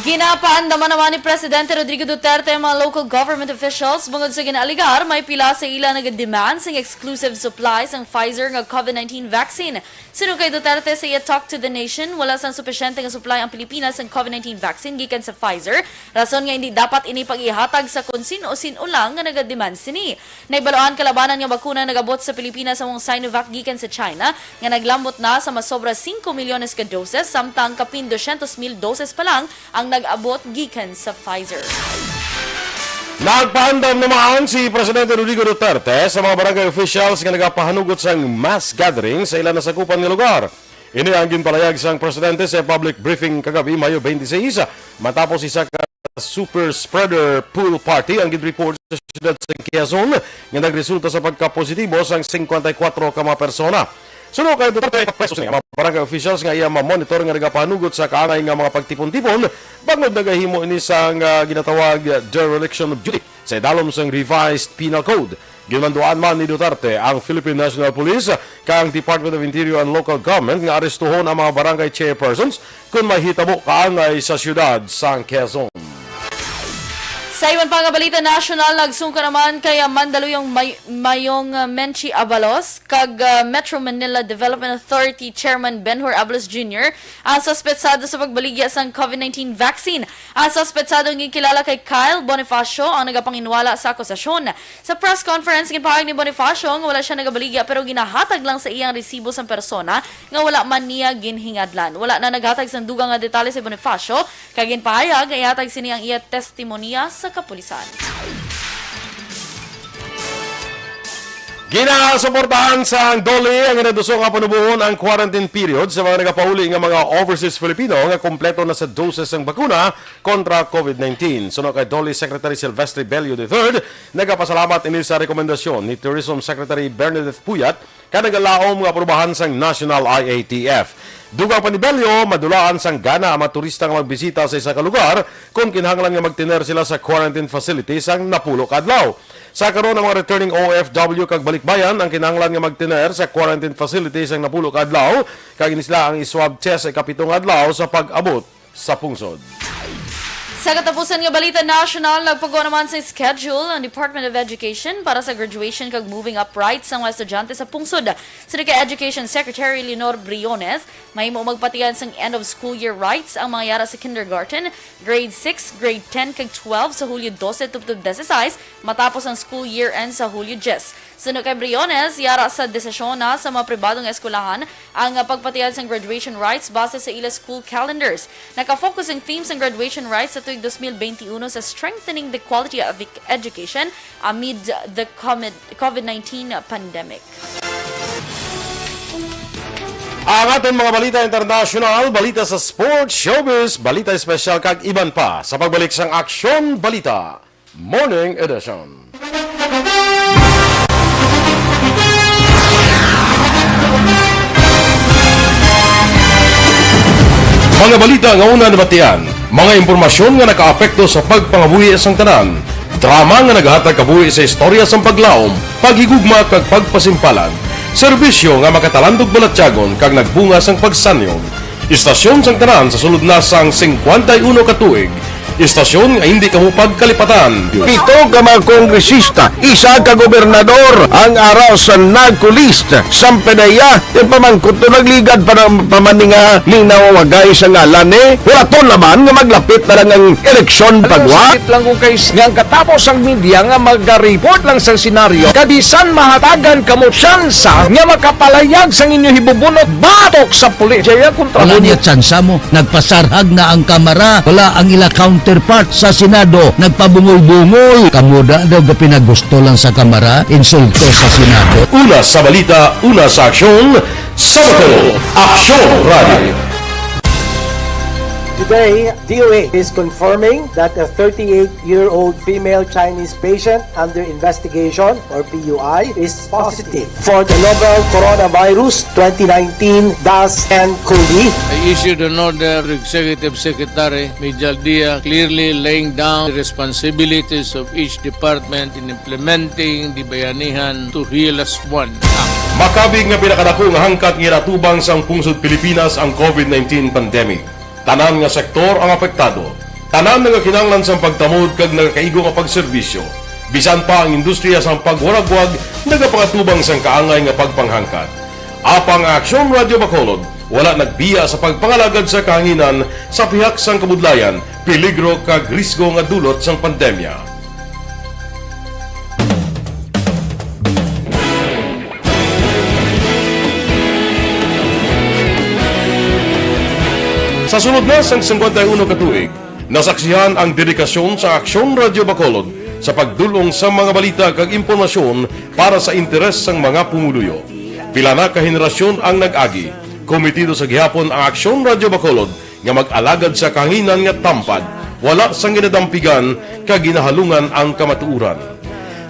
Ginapaandaman naman ni Presidente Rodrigo Duterte ang mga local government officials bungod sa ginaalegar may pila sa ila nagademand sang exclusive supply sang Pfizer nga COVID nineteen vaccine. Suno kay Duterte sa iya Talk to the Nation, wala sang supisyente nga supply ang Pilipinas sang COVID nineteen vaccine gikan sa Pfizer, rason nga indi dapat ini pag-ihatag sa kon sin-o-sin-o lang nga nagademand sini. Nahibaluan, kalabanan nga bakuna nag-abot sa Pilipinas ang Sinovac gikan sa China, nga naglambot na sa masobra singko milyones ka doses, samtang kapin dosyentos mil doses pa lang ang nag-abot gikan sa Pfizer. Nagpaandam naman si Presidente Rodrigo Duterte sa mga barangay officials nga nagapahanugot sang mass gathering sa ila nasakupan nga lugar. Ini ang ginpalayag sang presidente sa public briefing kagabi, Mayo twenty-six, matapos isa ka super spreader pool party ang ginreport sa siyudad sa Quezon nga nagresulta sa pagkapositibo sang singkwenta y kuwatro ka mga persona. Suno kay Duterte, preso sini ang mga barangay officials nga iya ma-monitor nga nagapanugot sa kaangay nga mga pagtipon-tipon, bangod nagahimo ini sang, ah, ginatawag dereliction of duty sa idalom sang Revised Penal Code. Ginmanduan man ni Duterte ang Philippine National Police kag ang Department of Interior and Local Government nga arestuhon ang mga barangay chairpersons kon may hitabo kaangay sa siyudad sang Quezon. Sa iban pa nga balita nasyonal, nagsungko naman kay, ah, Mandaluyong May-, Mayong, ah, Menchie Abalos kag, ah, Metro Manila Development Authority Chairman Benhur Abalos Junior ang suspetsado sa pagbaligya sang COVID nineteen vaccine. Ang suspetsado nga ginkilala kay Kyle Bonifacio ang nagapanginwala sa akusasyon. Sa press conference, ginpahayag ni Bonifacio nga wala sia nagabaligya pero ginahatag lang sa iya ang resibo sang persona nga wala man niya ginhingadlan. Wala na naghatag sang dugang nga detalye si Bonifacio, kag ginpahayag nga ihatag sini ang iya testimonya sa kapulisan. Ginasuportahan sang DOLE ang ginaduso nga panubohon ang quarantine period sa mga nagapauli nga mga overseas Filipino nga kompleto na sa doses sang bakuna kontra COVID nineteen. Suno kay DOLE Secretary Silvestre Bello the third, nagapasalamat ini sa rekomendasyon ni Tourism Secretary Bernadette Puyat ka nagalaom nga aprubahan sang National I A T F. Dugang pa ni Bello, madulaan sang gana ang mga turista nga magbisita sa isa ka lugar kon kinahanglan nga magtener sila sa quarantine facility sang napulo ka adlaw. Sa karon, ang mga returning O F W kag balikbayan ang kinahanglan nga magtener sa quarantine facility sang napulo ka adlaw, kag ini sila ang i-swab test sa ikapito nga adlaw sa pag-abot sa pungsod. Sa katapusan nga balita nasyonal, nagpagawa naman sa schedule ang Department of Education para sa graduation kag moving up rites sang mga estudyante sa pungsod. Suno kay Education Secretary Leonor Briones, mahimo magpatian sang end of school year rites ang mga yara sa kindergarten, grade six, grade ten, kag twelve sa Hulyo dose tubtob dise-sais, matapos ang school year end sa Hulyo diyes. Suno kay Briones, yara sa desisyon na sa mga pribado nga eskwelahan ang, ah, pagpatiad sang graduation rites base sa ila school calendars. Naka-focus ang theme sang graduation rites sa tuig dos mil benti uno sa Strengthening the Quality of Ec-, Education Amid the Comed-, covid nineteen Pandemic. Ang aton mga balita internasyonal, balita sa sports, showbiz, balita espesyal, kag iban pa sa pagbalik sang Aksyon Balita Morning Edition. Mga balita nga una nabatian, mga impormasyon nga nakaapekto sa pagpangabuhi sang tanan, drama nga naghatag kabuhi sa istorya sang paglaom, paghigugma kag pagpasimpalag, serbisyo nga makatalandog balatyagon kag nagbunga sang pagsanyog. Istasyon sang tanan sa sulod na sang singkwenta y uno ka tuig. Istasyon nga hindi kamo pagkalipatan. Pito ka mga kongresista, isa ka gobernador ang ara sa NAGCO list. Sampedeya, yung pamangkot to nagligad pa ng pamaninga linaw wagay sa ngalan eh. Wala to naman nga maglapit na lang ang eleksyon pagwa. Sakit lang kung kay nga ang katapos ang media nga maga-report lang sa senaryo, kabisan mahatagan kamo tsansa nga makapalayag sang inyo hibubunot batok sa pulis. Jaya kontra Wala mo niya tsansa mo. Nagpasarhag na ang Kamara. Wala ang ila counterpart sa Senado. Nagpabungol-bungol. Kamo da daw gapinagusto lang sa Kamara, insulto sa Senado. Una sa balita, una sa aksyon, sa Bacolod, Aksyon Radio. Today, D O A is confirming that a thirty-eight-year-old female Chinese patient under investigation, or P U I, is positive for the novel coronavirus twenty nineteen dash N cov. I issued an order to Executive Secretary Mijal Dia, clearly laying down the responsibilities of each department in implementing the Bayanihan to Heal As One Act. Makabig nga pinakadako nga hangkat nga ginatubang sang pungsod Pilipinas ang covid nineteen pandemic. Tanan nga sektor ang apektado. Tanan nagakinahanglan sang pagtamod kag nagakaigo nga pagserbisyo. Bisan pa ang industriya sang pagwaragwag nagapangatubang sang kaangay nga pagpanghangkat. Apang ang Aksyon Radio Bacolod wala nagbiya sa pagpangalagad sa kahanginan sa pihak sang kabudlayan, peligro kag risgo nga dulot sang pandemya. Sa sulod na sang singkwenta y uno ka tuig, nasaksihan ang dedikasyon sa Aksyon Radio Bacolod sa pagdul-ong sa mga balita kag impormasyon para sa interes sang mga pumuluyo. Pila na ka henerasyon ang nag-agi. Komitido sa gihapon ang Aksyon Radio Bacolod nga mag-alagad sa kahanginan nga tampad, wala sang ginadampigan kag ginahalungan ang kamatuoran.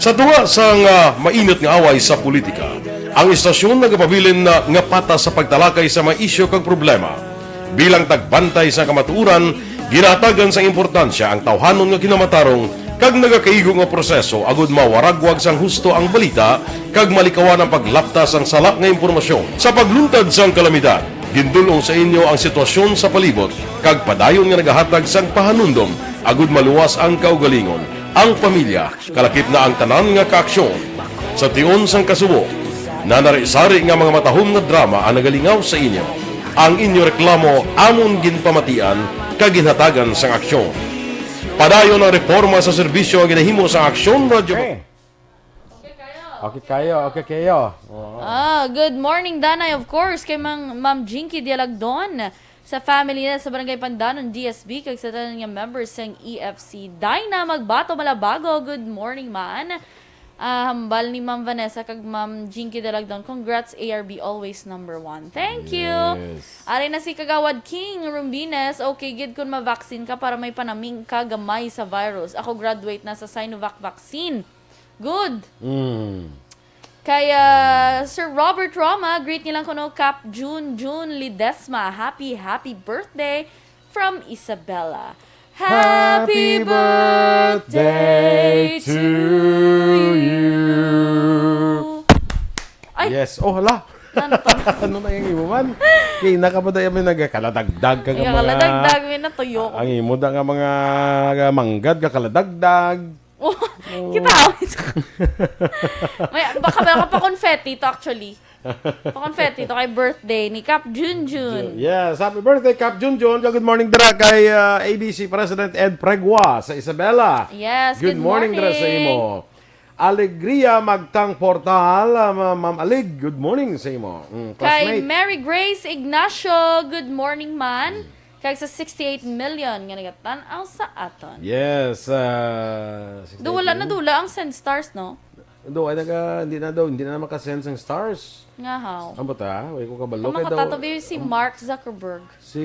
Sa tunga sang, ah, mainit nga away sa politika, ang istasyon nagapabilin na nga patas sa pagtalakay sa mga isyu kag problema. Bilang tagbantay sa kamatuoran, ginahatagan sang importansya ang tawhanon nga kinamatarong kag nagakaigo nga proseso agud mawaragwag sang husto ang balita kag malikawan ang paglapta sang sala nga impormasyon. Sa pagluntad sang kalamidad, gindul-ong sa inyo ang sitwasyon sa palibot kag padayon nga nagahatag sang pahanumdom agud maluwas ang kaugalingon, ang pamilya, kalakip na ang tanan nga kaaksyon. Sa tion sang kasubo, nanari-sari nga mga matahom nga drama ang nagalingaw sa inyo. Ang inyo reklamo amon ginpamatian kag ginhatagan sang aksyon. Padayon ang reporma sa serbisyo nga ginahimo sa Aksyon Radyo. Okay. Okay kayo, okay kayo. Oo. Ah, good morning, Danay, of course, kay Mang, Ma'am Jinky Dialagdon, sa family na sa Barangay Pandanon, D S B, kag sa tanan nga members sang E F C. Dinah Magbato Malabago, good morning, man. Ah, hambal ni Ma'am Vanessa kag Ma'am Jinky Dialagdon, congrats, A R B, always number one. Thank you. Yes. Ari na si Kagawad King Rumbines, okay gid kun ma-vaccine ka para may panaming ka gamay sa virus. Ako graduate na sa Sinovac vaccine. Good. Mm. Kay, ah, Sir Robert Roma, greet nilang kuno Cap Jun Jun Ledesma. Happy, happy birthday from Isabela. Happy birthday to you. Ay! Yes. Oh, hala. Ano to? Ano na yung imo man? Kaya nakapaday may nagkakaladagdag ka nga mga Nagkakaladagdag, may natuyo ko. Ang imo da nga mga manggad, kakaladagdag. Oh, kita, oh. May, baka, baka pa-confetti to, actually. Pa-confetti to kay birthday ni Cap Junjun. Yes, happy birthday, Cap Junjun. Good morning dira kay, ah, A B C President Ed Pregua sa Isabela. Yes, Good good morning dira sa morning. imo. Alegria Magtang Portal, ah, Ma-, Ma'am Alig, good morning sa imo. Mm, Kay classmate. Mary Grace Ignacio, good morning, man. Kag sa sixty-eight million nga nagatan-aw sa aton. Yes, ah, Do, wala na sixty-eight million. dula ang send stars, no? Do, ay, naga, hindi na daw, hindi na maka-send sang stars. Nga, how? Ang bata, wala ko kabalo. Tama Kaya ka, daw, Tato Baby, si um, Mark Zuckerberg. Si,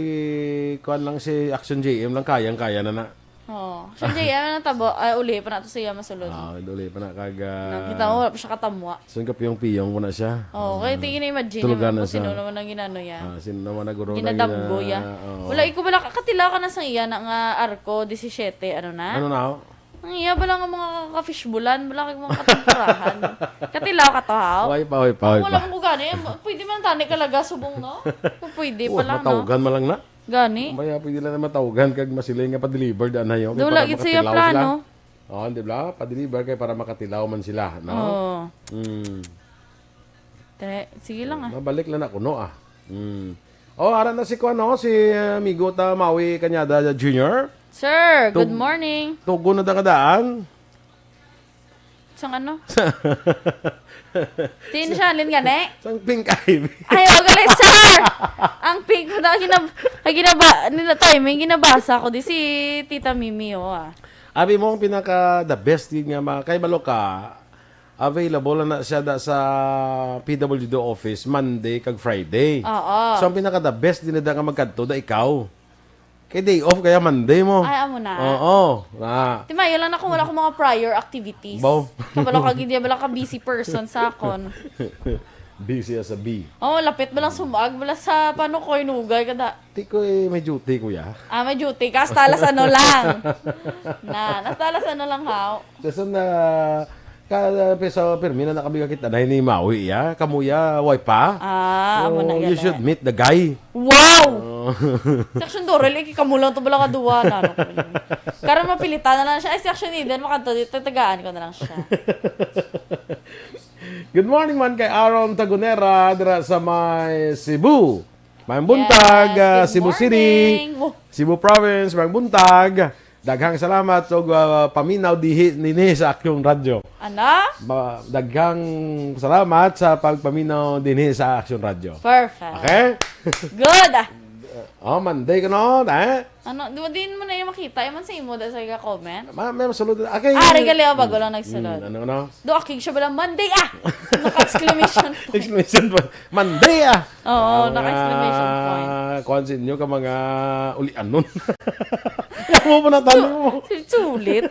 kuwan lang, si Action J M lang, kayang-kaya na na. Oh, siya, Jay, ano na tabo? Ay, uli pa na to siya masulod. Ah, uli pa na kag, ah, Nakita mo, wala pa siya katamwa. Sun ka piyong-piyong mo na siya. Oh, kaya Ah, tingin na imagine tulugan mo na kung sino siya. naman ang ginano niya. Ah, sino naman ang guro na Ginadamgo gina-, ya. Oo. Wala, ikaw wala ka, katilaw ka na sa iya na nga Arco disisiete, ano na? Ano na, oh? Ang iya, wala nga mga ka-fishbulan, wala kang mga katumpurahan. Katilaw ka to, ha? Way pa, way pa, way Wala pa. mo ko gani. Pwede man tani kalaga subong, no? Kung pwede Wah, pala, no? matawgan man lang na. Gani? Maya, pwede lang na matawgan kag masiling nga pa-deliver daan na yun. Kay Dula para gid siya makatilaw sila. plano. Oh, di ba? Pa-deliver kay para makatilaw man sila, no? Oo. Mm. Te, sige lang, ah. Mabalik lang na kuno, ah. Mm. Oh, ara na si kuan, no? Si, uh, amigo ta, Maui Cañada Junior. Sir, good Tug-, morning. tugon na da kadaan. Sang ano? Tin siya, alin gani? Sang pink ivy. Ay, oh, gali, sir! Ang pink ko na ginab-, ay, ginaba-, nila timing, ginabasa ko. Di si Tita Mimi, oh, ah. Abi mo ang pinaka the best gid nga ma-, kay balo ka, available na siya da sa P W D office Monday kag Friday. Oo. So, ang pinaka the best din na nga magkadto da ikaw. Kay day off kaya Monday mo. Ay, amo na. Oo. Na. Ti mayo lang na kung wala akong mga prior activities. Baw. Kabalo ka gid, bala ka busy person sa akon. Busy as a bee. Oh, lapit ba lang sumag, bala sa paano ko inugay kada. Ti ko eh, may duty, kuya. Ah, may duty ka. Hasta alas ano lang. Na, hasta alas ano lang, haw. Sa na, ka, sa permi na nakabigakit na ni Maui, ya. Kamuya, way pa. Ah, amo na So, you gani. should meet the guy. Wow! Oh. Section Dorel, iki kamo lang to bala ka duwa na. Ano ko yun? Karon mapilitan na lang siya. Ay, Section Eden, makadto dito, tagaan ko na lang siya. Good morning man kay Aaron Tagunera dira sa may Cebu. Maayong buntag, Yes, ah, good Cebu City, morning. Oh. Cebu Province, maayong buntag. Daghang salamat sa, ah, paminaw dihi, dinhi sa Aksyon Radyo. Ano? Ma-, daghang salamat sa pagpaminaw dinhi sa Aksyon Radyo. Perfect. Okay? Good. Oh, Monday ka no, eh? Ano, di mo, di mo na yung makita. Eman sa imo, da sa comment. Ma-, may masulod. Okay. Ah, regali, oh, bago lang nagsulod. Hmm, ano, ano? Do, aking siya bala, Monday, ah! Naka-exclamation point. Exclamation point. Monday, ah! Oo, Ah, naka-exclamation mga point. kuwan sa inyo ka mga ulianon. Ako po na tali mo. Su-, sulit.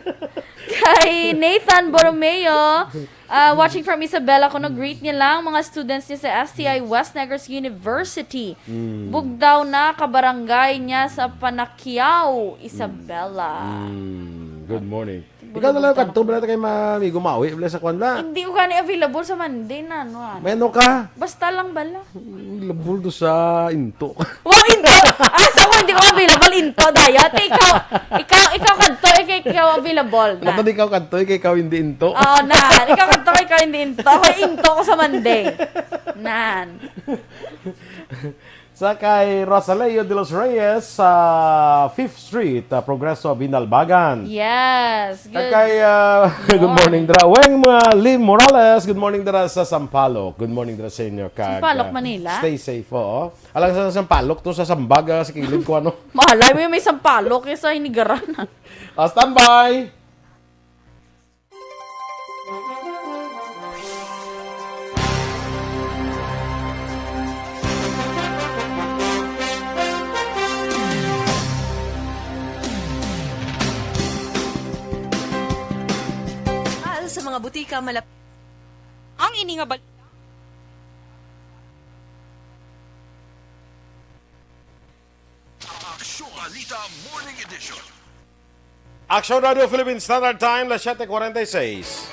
Kay Nathan Borromeo, ah, watching from Isabela, kuno greet niya lang mga students niya sa S T I West Negros University. Mm. Bugdaw na kabarangay niya sa Panaquiao, Isabela. Mm. Good morning. Ikaw na lang, kadto bala kay ma-, amigo Maui, bala sa kwan bala. Hindi ko gani available sa Monday na, no, ano? May ano ka? Basta lang bala. Labol do sa into. Wow, into! Ah, sa ako hindi ko available, into, daya. Te, ikaw, ikaw, ikaw kadto, ikaw, ikaw available na. Kadto di ikaw kadto, ikaw, ikaw hindi into. Oo, na. Ikaw kadto, ikaw hindi into. Ako, into ko sa Monday. Nan. Sa kay Rosaleo de los Reyes sa Fifth Street, ah, Progreso, Binalbagan. Yes. At Good kay, ah, good morning, morning. Dra. Weng, mga Lim Morales, good morning, Dra, sa Sampaloc. Good morning, Dra, sa inyo. Kag, Sampaloc, ah, Manila? Stay safe, oo. Alang sa Sampaloc, to sa Sambag, ah, sa kilid ko, ano. Malay mo yung may Sampaloc, yung sa Hinigaran. Ah, standby! Mahal sa mga butika, malap- Ang Ini nga balita. Aksyon Balita Morning Edition. Aksyon Radio Philippine Standard Time, las siyete cuarenta y seis.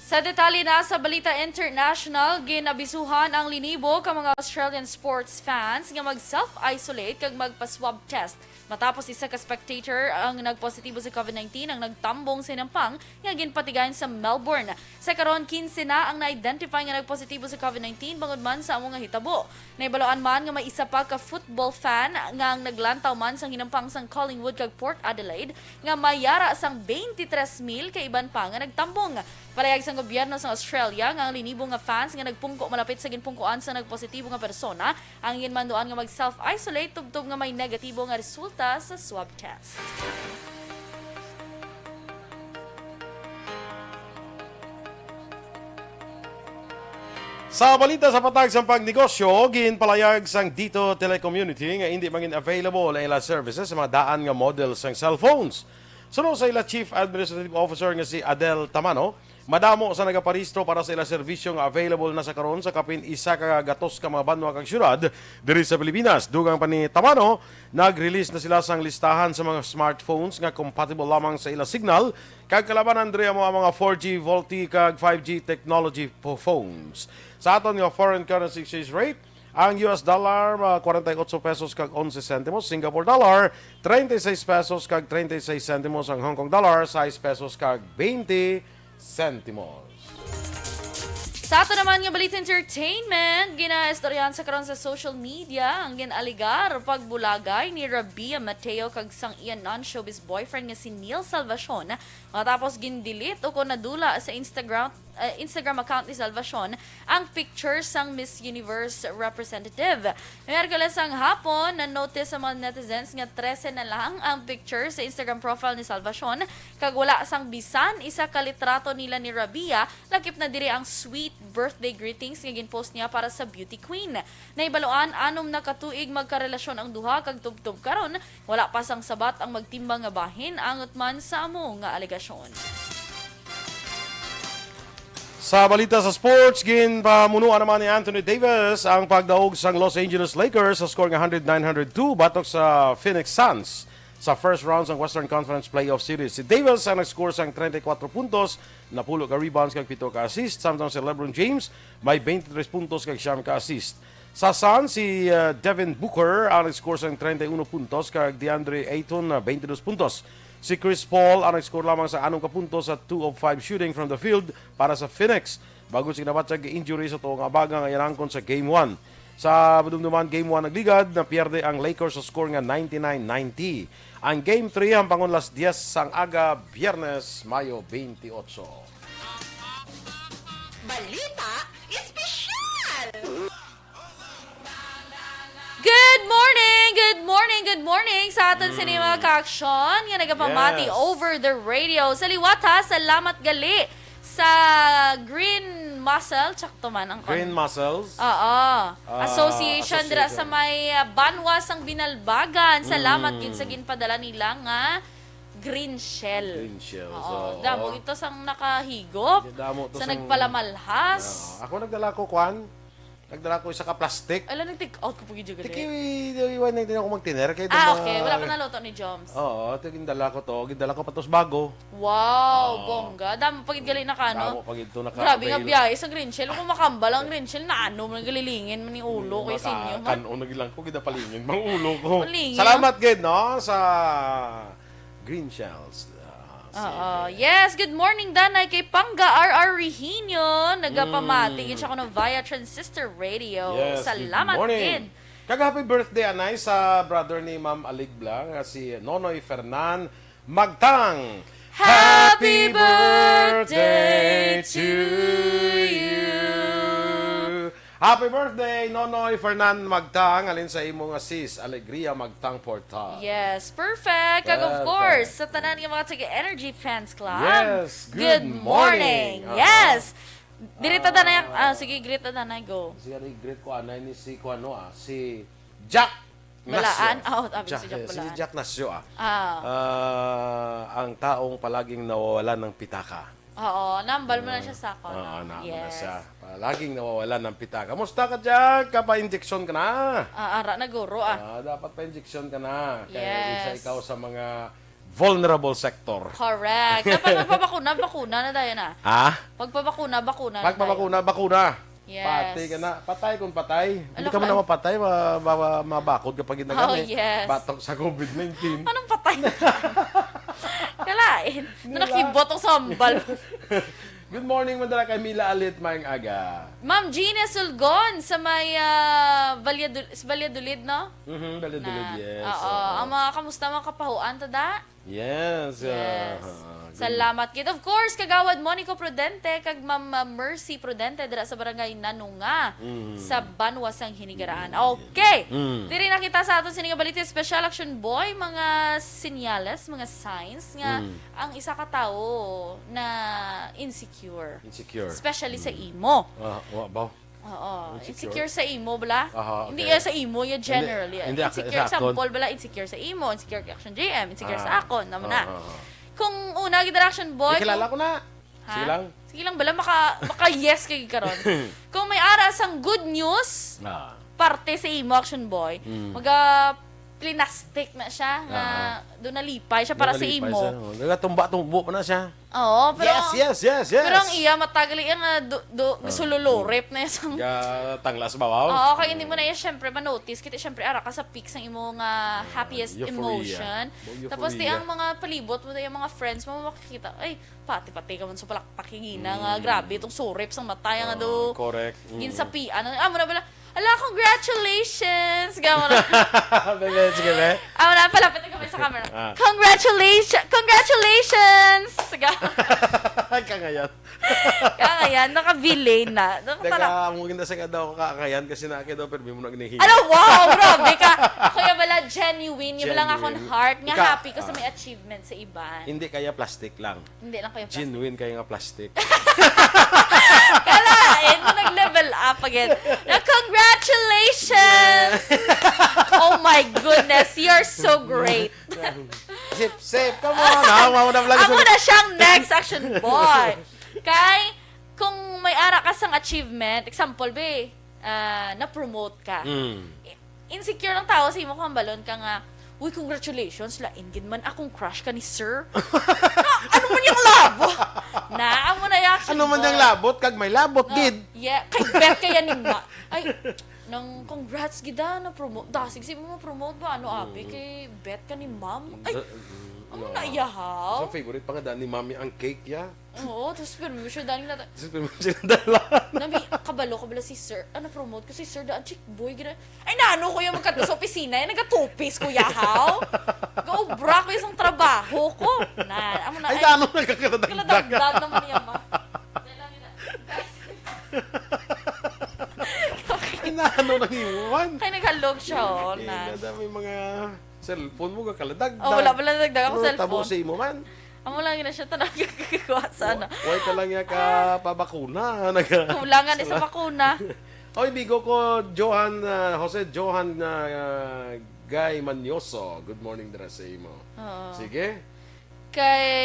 Sa detalye na sa balita international, ginabisuhan ang linibo ka mga Australian sports fans nga mag-self-isolate kag magpa-swab test matapos isa ka spectator ang nagpositibo sa COVID nineteen ang nagtambong sa hinampang nga ginpatigayon sa Melbourne. Sa karon, quince na ang na-identify nga nagpositibo sa COVID nineteen bangod man sa amo nga hitabo. Nahibaluan man nga may isa pa ka football fan nga ang naglantaw man sang hinampang sang Collingwood kag Port Adelaide nga may yara sang twenty-three mil ka iban pa nga nagtambong. Palayag sang gobyerno sang Australia nga ang linibo nga fans nga nagpungko malapit sa ginpungkoan sa nagpositibo nga persona ang ginmanduan nga mag-self-isolate tubtob nga may negatibo nga resulta sa swab test. Sa balita sa patag sang pagnegosyo, ginpalayag sang Dito Telecommunity nga indi mangin available ang ila services sa mga daan nga model sang cellphones. Suno sa ila Chief Administrative Officer nga si Adel Tamano, madamo sa nagaparehistro para sa ila serbisyo nga available na sa karon sa kapin isa ka gatos ka mga banwa kag syudad diri sa Pilipinas. Dugang pa ni Tamano, nag-release na sila sang listahan sa mga smartphones nga compatible lamang sa ila signal kag kalabanan diri amo ang mga four G VoLTE kag five G technology po- phones. Sa aton nga foreign currency exchange rate, ang U S dollar, ah, forty-eight pesos kag eleven centimos, Singapore dollar, thirty-six pesos kag thirty-six centimos, ang Hong Kong dollar, six pesos kag twenty centimos. Sa ato naman nga balita entertainment, ginaistoryahan sa karon sa social media ang gin-alegar pagbulagay ni Rabia Mateo kag sang iya non-showbiz boyfriend nga si Neil Salvacion, matapos gin-delete o kon nadula sa Instagram, eh, Instagram account ni Salvacion ang picture sang Miss Universe representative. Miyerkules sang hapon, na-notice sa mga netizens nga trese na lang ang picture sa Instagram profile ni Salvacion, kag wala sang bisan isa ka litrato nila ni Rabia, lakip na diri ang sweet birthday greetings nga ginpost niya para sa beauty queen. Nahibaluan, anom na ka tuig magkarelasyon ang duha, kag tubtob karon, wala pa sang sabat ang magtimbang nga bahin angot man sa amo nga alegasyon. Sa balita sa sports, ginpamunuan naman ni Anthony Davis ang pagdaog sang Los Angeles Lakers sa score nga hundred nine hundred two batok sa Phoenix Suns sa first round sang Western Conference Playoff Series. Si Davis ang nag-score sang treinta y cuatro puntos, napulo ka rebounds kag pito ka assist, samtang si LeBron James may twenty-three puntos kag siyam ka assist. Sa Suns, si, uh, Devin Booker ang nag-score sang treinta y uno puntos kag DeAndre Ayton, uh, twenty-two puntos. Si Chris Paul ang nag-score lamang sa anom ka puntos sa two of five shooting from the field para sa Phoenix, bago siya nabatyag injury sa tuo nga abaga nga iyang angkon sa Game one. Sa madumduman Game one nagligad, napierde ang Lakers sa score nga ninety-nine ninety. Ang Game three hampangon las dies sang aga, Biyernes, Mayo twenty-eight. Balita Espesyal! Good morning! Good morning! Good morning sa aton sini mga kaaksyon nga nagapamati Yes. over the radio. Sa liwat ha, salamat gali sa Green Muscle. Tsakto man ang kon- Green Muscles. Oo. Association dira sa Association. may, ah, banwa sang Binalbagan. Salamat gid sa ginpadala nila nga green shell. Green shells, Oo. oo. Damo ito sang nakahigop, Damo to sa sang- nagpalamahas. Oo. Ako nagdala ko, kwan. Nagdala ko isa ka plastic. Ala, nag-take out ko po gid Tiki, gali. iwan na din ako magtiner. Kaya Ah, mga- okay. Wala pa naluto ni Joms. Oo, ito gindala ko to. Gindala ko pa to sa bago. Wow, Oo. bongga. Damo pa gid gali na kano. Damo pa gid to naka- Grabe nga avail. biyahe sa green shell. Kung makambal ang green shell, na ano man galilingin man ni ulo kay Maka- sinyo man. Kanon na lang ko, gidapalingin mang ulo ko. Palingin. Salamat gid, no, sa Green Shells. Ah, Oo. sige. Yes, good morning, Danay, kay Pangga R R Rehinio. Nagapamati gid siya kuno via Transistor Radio. Yes, Salamat good morning. gid. Kag happy birthday, anay, sa brother ni Ma'am Aligbla, nga si Nonoy Fernan Magtang. Happy birthday to you. Happy birthday, Nonoy Fernan Magtang, alin sa imo nga sis, Alegria Magtang Portal. Yes, perfect. Kag of Perfect. course, sa tanan nga mga taga Energy Fans Club. Yes, Good good morning. morning. Aha. Yes. Diri ta danay, ah, sige, greet ta danay, go. Sige, i-greet ko, anay, ni si, ko, ano, ah, si Jack Balaan? Nasyo. Oh, sabi ko si Jack Si Balaan. Jack Nasyo, ah. Ah. Ah, ang taong palaging nawawalan ng pitaka. Oo, nambal mo na siya sa ako, no? Oo, na, na Yes. siya. Ah, laging nawawalan ng pitaka. Musta ka dyan? Kapa-injection ka na? Ah, ara na, guro, ah. Ah, dapat pa-injection ka na. Kaya isa Yes. ikaw sa mga vulnerable sector. Correct. Dapat magpabakuna, bakuna na tayo na. Ha? Pagpabakuna, bakuna na tayo. Pagpabakuna, bakuna. Yes. Pati ka na. Patay kung patay. Hindi Ano ka man ka? na mapatay, ma-, ma-, ma-, mabakod ka pa gid na Oh, gani. yes. Batok sa covid nineteen. Anong patay? Kalain. Di Na ba? nakibot ang sambal. Good morning, Madala Camila Alit, maayong aga. Ma'am Gina Sulgon sa may, ah, Valladol-, sa Valladolid, no? Mhm, Valladolid, Na, yes, oo, oo. Ang mga kamusta, mga kapahuan, tada? Yes, Yes. ah, ah, good. Salamat gid. Of course, Kagawad Monico Prudente kag Ma'am, ah, Mercy Prudente dira sa Barangay Nanunga, Mm. sa Banwa sang Hinigaraan. Mm. Okay. Mm. Diri na kita sa aton sini nga balita, Special Action Boy, mga senyales, mga signs nga Mm. ang isa ka tawo na insecure. Insecure. Especially sa Mm. imo. Ah, wa ba? Oo. Insecure? Insecure sa imo, bala? Aha, Hindi okay. ya sa imo, ya Hindi, generally. hindi, ak-, Insecure, sa akon. example, bala, insecure sa imo, insecure kay Action J M, insecure sa Ah. akon, naman na. Ah, ah, ah. Kung una, gid, Action Boy, May kilala kung ko na. Ha? Sige lang. Sige lang, bala, maka, maka-yes kay karon. Kung may ara sang good news, Ah. parte sa imo, Action Boy, Mm. maga plinastik na siya, nga Ah. doon nalipay siya para Doon sa nalipay imo. siya. Oh, nagatumba-tumbo pa na siya. Oo, pero Yes, ang, yes, yes, yes. pero ang iya, matagal iya nga do, do, Ah. sululurip na isang Ga tanglas babaw? Oo, kay hindi mo na iya, syempre, ma-notice. Kaya, syempre, ara ka sa peak sang imo nga Ah, happiest euphoria. emotion. Mo-, Tapos, di euphoria. ang mga palibot mo, di ang mga friends mo, makikita, "Ay, pati-pati ka man sa palakpak, higina nga, Mm. grabe itong surip sang mata, nga Ah, do, correct. Mm. ginsapian." Amo na bala, "Ala, congratulations!" Gamo na. Bebe, sige, be. Amo na, palapit na kami sa camera. Ah. "Congratulations! Congratulations!" Ga- Kangayan. Kangayan, nakabili na. Teka, Nakatala- amo gina sa daw kangayan kasi na kay daw, pero mo nagnihi. Ala, wow! Grabe ka! Kuya bala, genuine. Yung bala nga akong Genuine. heart, nga Ika-, happy ko sa ah. may achievement sa iban. Hindi kaya plastic lang. Hindi lang kayo plastic. Genuine kayo nga plastic. Kalain mo, nag-level up again. Na, congratulations! Yes. Oh my goodness, you're so great. Sip, sip, come on. Ha? Mao na vlog Amo sa na siyang next action boy. Kay, kung may ara ka sang achievement, example, be, ah, na-promote ka. Mm. I-, insecure ang tao sa imo kung hambalon ka nga, "Uy, congratulations, lain gid man akong crush ka ni sir." Na, ano man yung labot? Na, amo na yung action Ano man boy. yung labot? Kag may labot, Ah, gid. yeah. Kay bet kaya ni ma-, ay, nang congrats gid, ah, na-promote. Dasig si mo ma-promote ba? Ano, abi, Mm. kay bet ka ni ma'am? Ay, Da-, mm, ano no. na, iyahaw? Sa favorite pa nga daan ni mami ang cake, ya? Oo, tapos pero mo siya daan na Sa favorite sila dala. Nami, kabalo, kabalo si sir. Ano, promote ko si sir daan, chick boy, gina. Ay, nano ko yung magkadto sa opisina, eh, nagatupis ko, yahaw. Gaubra ko isang trabaho ko. Na, amo na, Ay, ay, dano nagkakadagdag. Kaladagdag naman niya, ma. Ay, nano nang iwan? Kay naghalog siya, oh, Eh, na. Nada, may mga cellphone mo, gakaladagdag. Oh, wala pala nagdagdag ako Ano, cellphone. tabo sa imo man. Amo lang yun na siya, tanong yung kagawa sa ano. Wa-, why ka lang niya ka Ah. pabakuna? Naga- Kulangan isa Sala- bakuna. Oy, bigo ko, Johan, ah, Jose Johan, ah, Guy Manioso. Good morning, dira sa imo. Oo. Sige. Kay,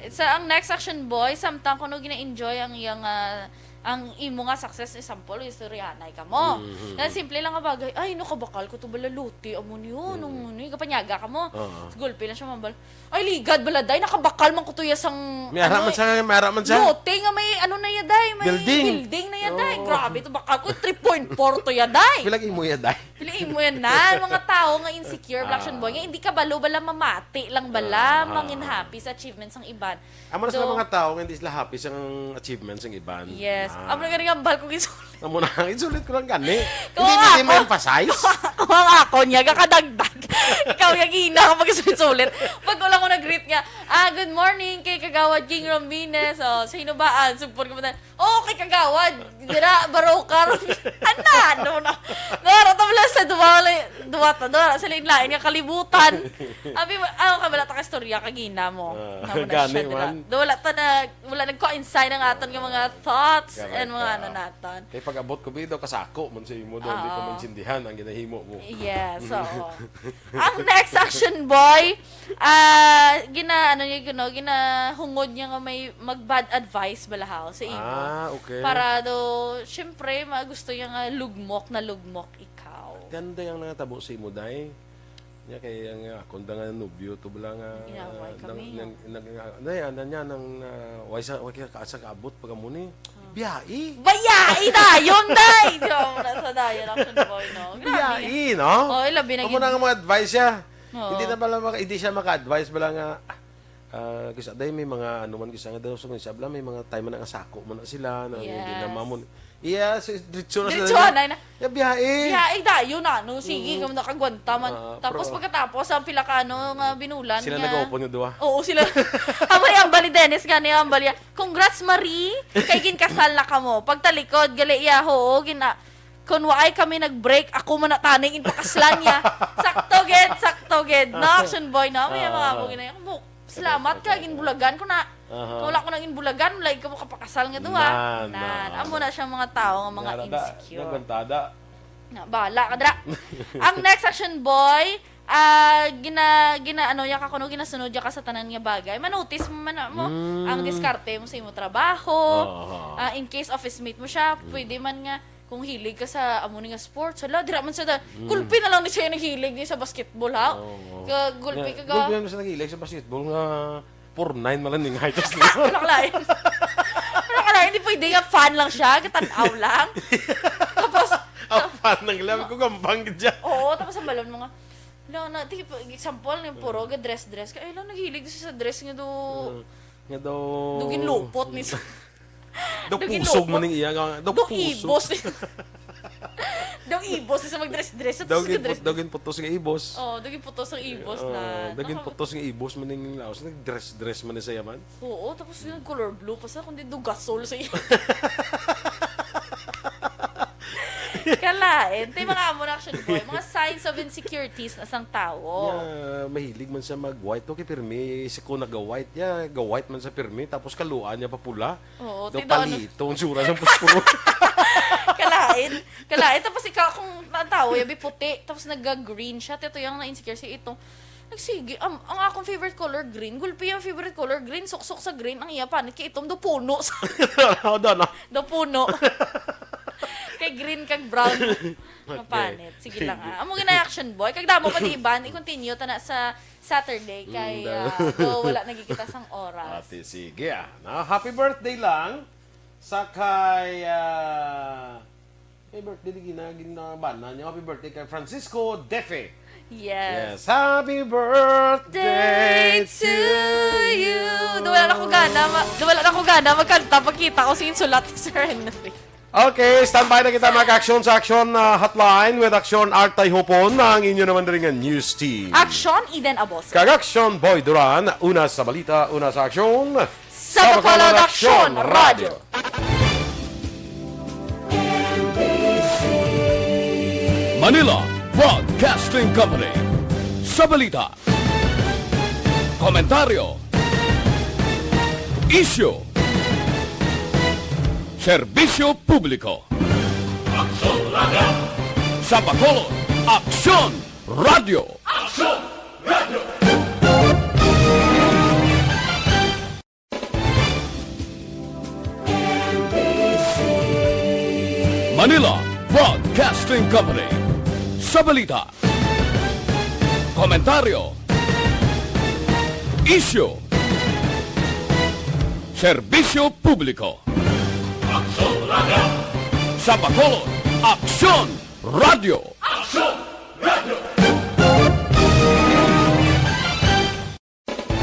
sa ang next action boy, samtang kuno gina-enjoy ang iyang, ah, ang imo nga success, example, istoryahanay ka mo. Mhm. Na simple lang nga bagay, "Ay, nakabakal ko to bala, luti, amo niyo, Mhm. nung ni, kapanyaga ka mo." Oo. Gulpi lang siya mambal. "Ay, ligad bala, day, nakabakal man ko to ya sang, May ara ano, man siya, may ara man siya. lote nga may, ano na ya, day, may Building. building na ya, day. Oo. Grabe to, bakal ko, three point four to ya, day." Pilag imo ya, day? Piliin mo yan na, mga tao nga insecure, Ah. action boy, nga hindi ka balo bala mamati lang bala, Ah. mangin happy sa achievements ng iban. Amo na sila Do- mga tao nga hindi sila happy sa achievements ng iban. Yes. Ah. Amo na gani nga, ambal ko gisulit. Amo na, insulit ko lang gani. Kung Hindi, hindi ako, ma-emphasize. kung ako niya, kakadagdag. Ikaw yung ina ka pag-sulit-sulit. Pag ko lang ko nag-greet nga, "Ah, good morning kay Kagawad King Rombines." Oh, sa hinubaan, support ko mo na, "Oh, kay Kagawad, dira, Barokar." Ana, no, no. Dora, tabla sa duwa, duwa, ta, dora, sa lain-lain nga kalibutan. Abi mo, ako ka, wala ta ka istorya kagina mo. Ah, Namo na gani siya, dira. man. Do, wala ta na, wala nag-coincide ang aton nga mga thoughts Correct and mga ka. ano naton. Kay pag-abot ko, bido, kasako man sa imo, do, hindi ko Oo. maintindihan ang ginahimo mo. Yes, oo. Ang next action boy, Ah, gina-, ano niya, you know, ginahungod niya nga may mag-bad advice bala haw sa imo. Ah, okay. Para do, syempre, ma-, gusto niya nga lugmok na lugmok ikaw. Ganda yang nangatabo sa imo, day. Nya kay ang, ah, akon da nga nobyo to bala nga, Inaway ah, kami, nang, no? nang, nang, ah, na yan, na niya, nang, ah, way sa, way ka, sa kaabot pag amo ni. Ah. Biyai. Bayai dayon, day! Di ba, muna sa dayon, action boy, no? Grabe. Biyai, no? Oh, ilabi na Amo gid. na nga mga advice siya. Oo. Hindi na pala maka-, hindi siya maka-advise pala nga, ah, kisa day may mga ano man kisa nga daw, so, kisa bala may mga time man nga sako man na sila, na hindi na Yes. mamon-, Iya, si, diretso na Diretso sila. na, na. Ya, biyahe. Biyahe dayon na, no? Sige, Mm. kamo nakagwanta man. Ah, Tapos pero pagkatapos, ang pila ka, ano, nga binulan Sila nga nag-open nga duha. Oo, sila. Amo ni ang bali Dennis nga ni ang bali. "Congrats, Marie. Kay ginkasal na kamo." Pagtalikod, gali iya, "Oo, gina-, kun waay kami nag-break, ako man na taning inpakaslan niya." Sakto gid, sakto gid. No, action boy, no? May mga Ah. amo ginaya. Salamat ka, ginbulagan ko na. Aha. Kung wala ko nang inbulagan, wala ka mo kapakasal nga duha. Nan, Nan, oo. amo na siya mga tao nga mga Nga na, da, insecure. nagwantada. Na, bala ka, dra. Ang next action boy, ah, gina-, gina-, ano, ya ka kuno, ginasunod ya ka sa tanan nga bagay. Manotis mo man mo Mm. ang diskarte mo sa imo trabaho. Oo. Ah, in case office mate mo siya, Mm. pwede man nga kung hilig ka sa amo ni nga sports, hala, dira man sa da-, Mm. gulpi na lang ni siya naghilig ni sa basketball, ha? Oo. Ka-, gulpi Yeah, ka ga- gulpi naman sa naghilig sa basketball nga four nine man lang ning height. Wala ka lain. Wala ka lain, hindi pwede nga fan lang siya, katan-aw lang. Tapos, Ang fan ng labi ko, gambang gid siya. Oo, tapos ang balon mo nga, wala na, di, example, yung puro ga dress-dress ka, ay lang, naghilig siya sa dress nga do, Mm. Nga daw do ginlupot ni sa Daw Daw pusog ginlupot. man ning iya nga, daw Daw pusog. ibos. Daw ibos sa mag-dress-dress. Sa Daw tusog ginput-, dress. daw ginputos nga ibos. Oh, daw ginputos ang ibos Oo, na. daw Naka- ginputos nga ibos man ning laos. Nag-dress-dress man ni sa yaman. Oo, tapos yung color blue pa sa, kundi do gasol sa iya. Kalain. Tay mga amo na action boy. Mga signs of insecurities na sang tawo. Yeah, mahilig man siya mag-white. Okay, pirmi. Si ko naga-white. Yeah, ga-white man sa pirmi. Tapos kaluan niya papula. Oo, Daw tido, ano? palito, ang sura sa puspuro. Kalain. Kalain. Tapos ikaw, kung ang tao, yabi puti, tapos nag-green siya, tito yung na-insecure siya ito. Nagsige, am-, ang akong favorite color, green. Gulpi ang favorite color, green. Suksok sa green, ang iya panit kay itom, do puno sa Oh, doon, no? do puno. Kay green kag brown. Nga Okay. panit. Sige lang, Sige. ah. Amo gina action boy. Kag damo pa di iban, i-continue ta na sa Saturday kay, Mm, ah, damo. do wala nagkikita sang oras. Ate, sige, ah. Na, happy birthday lang sa kay, ah, may birthday di gina-, ginabana niya. Happy birthday kay Francisco Defe. Yes. Yes. Happy birthday Day to to you. you. Do wala na ko gana, ma-, do wala na ko gana magkanta pagkita ko sa insulat ni Sir Henry. Okay, standby na kita, mga action sa action, ah, hotline with Action Art Tayhopon, ang inyo naman diri nga news team. Action, Eden Abose. Kag Action Boy Duran, una sa balita, una sa aksyon. Sa Bacolod Action Radio. Manila Broadcasting Company. Sa balita, komentaryo, isyu, serbisyo publiko. Aksyon Radio. Sa Bacolod, Aksyon Radio. Aksyon Radio. Manila Broadcasting Company. Sa balita, komentaryo, isyu, serbisyo publiko. Aksyon Radio. Sa Bacolod, Aksyon Radio. Aksyon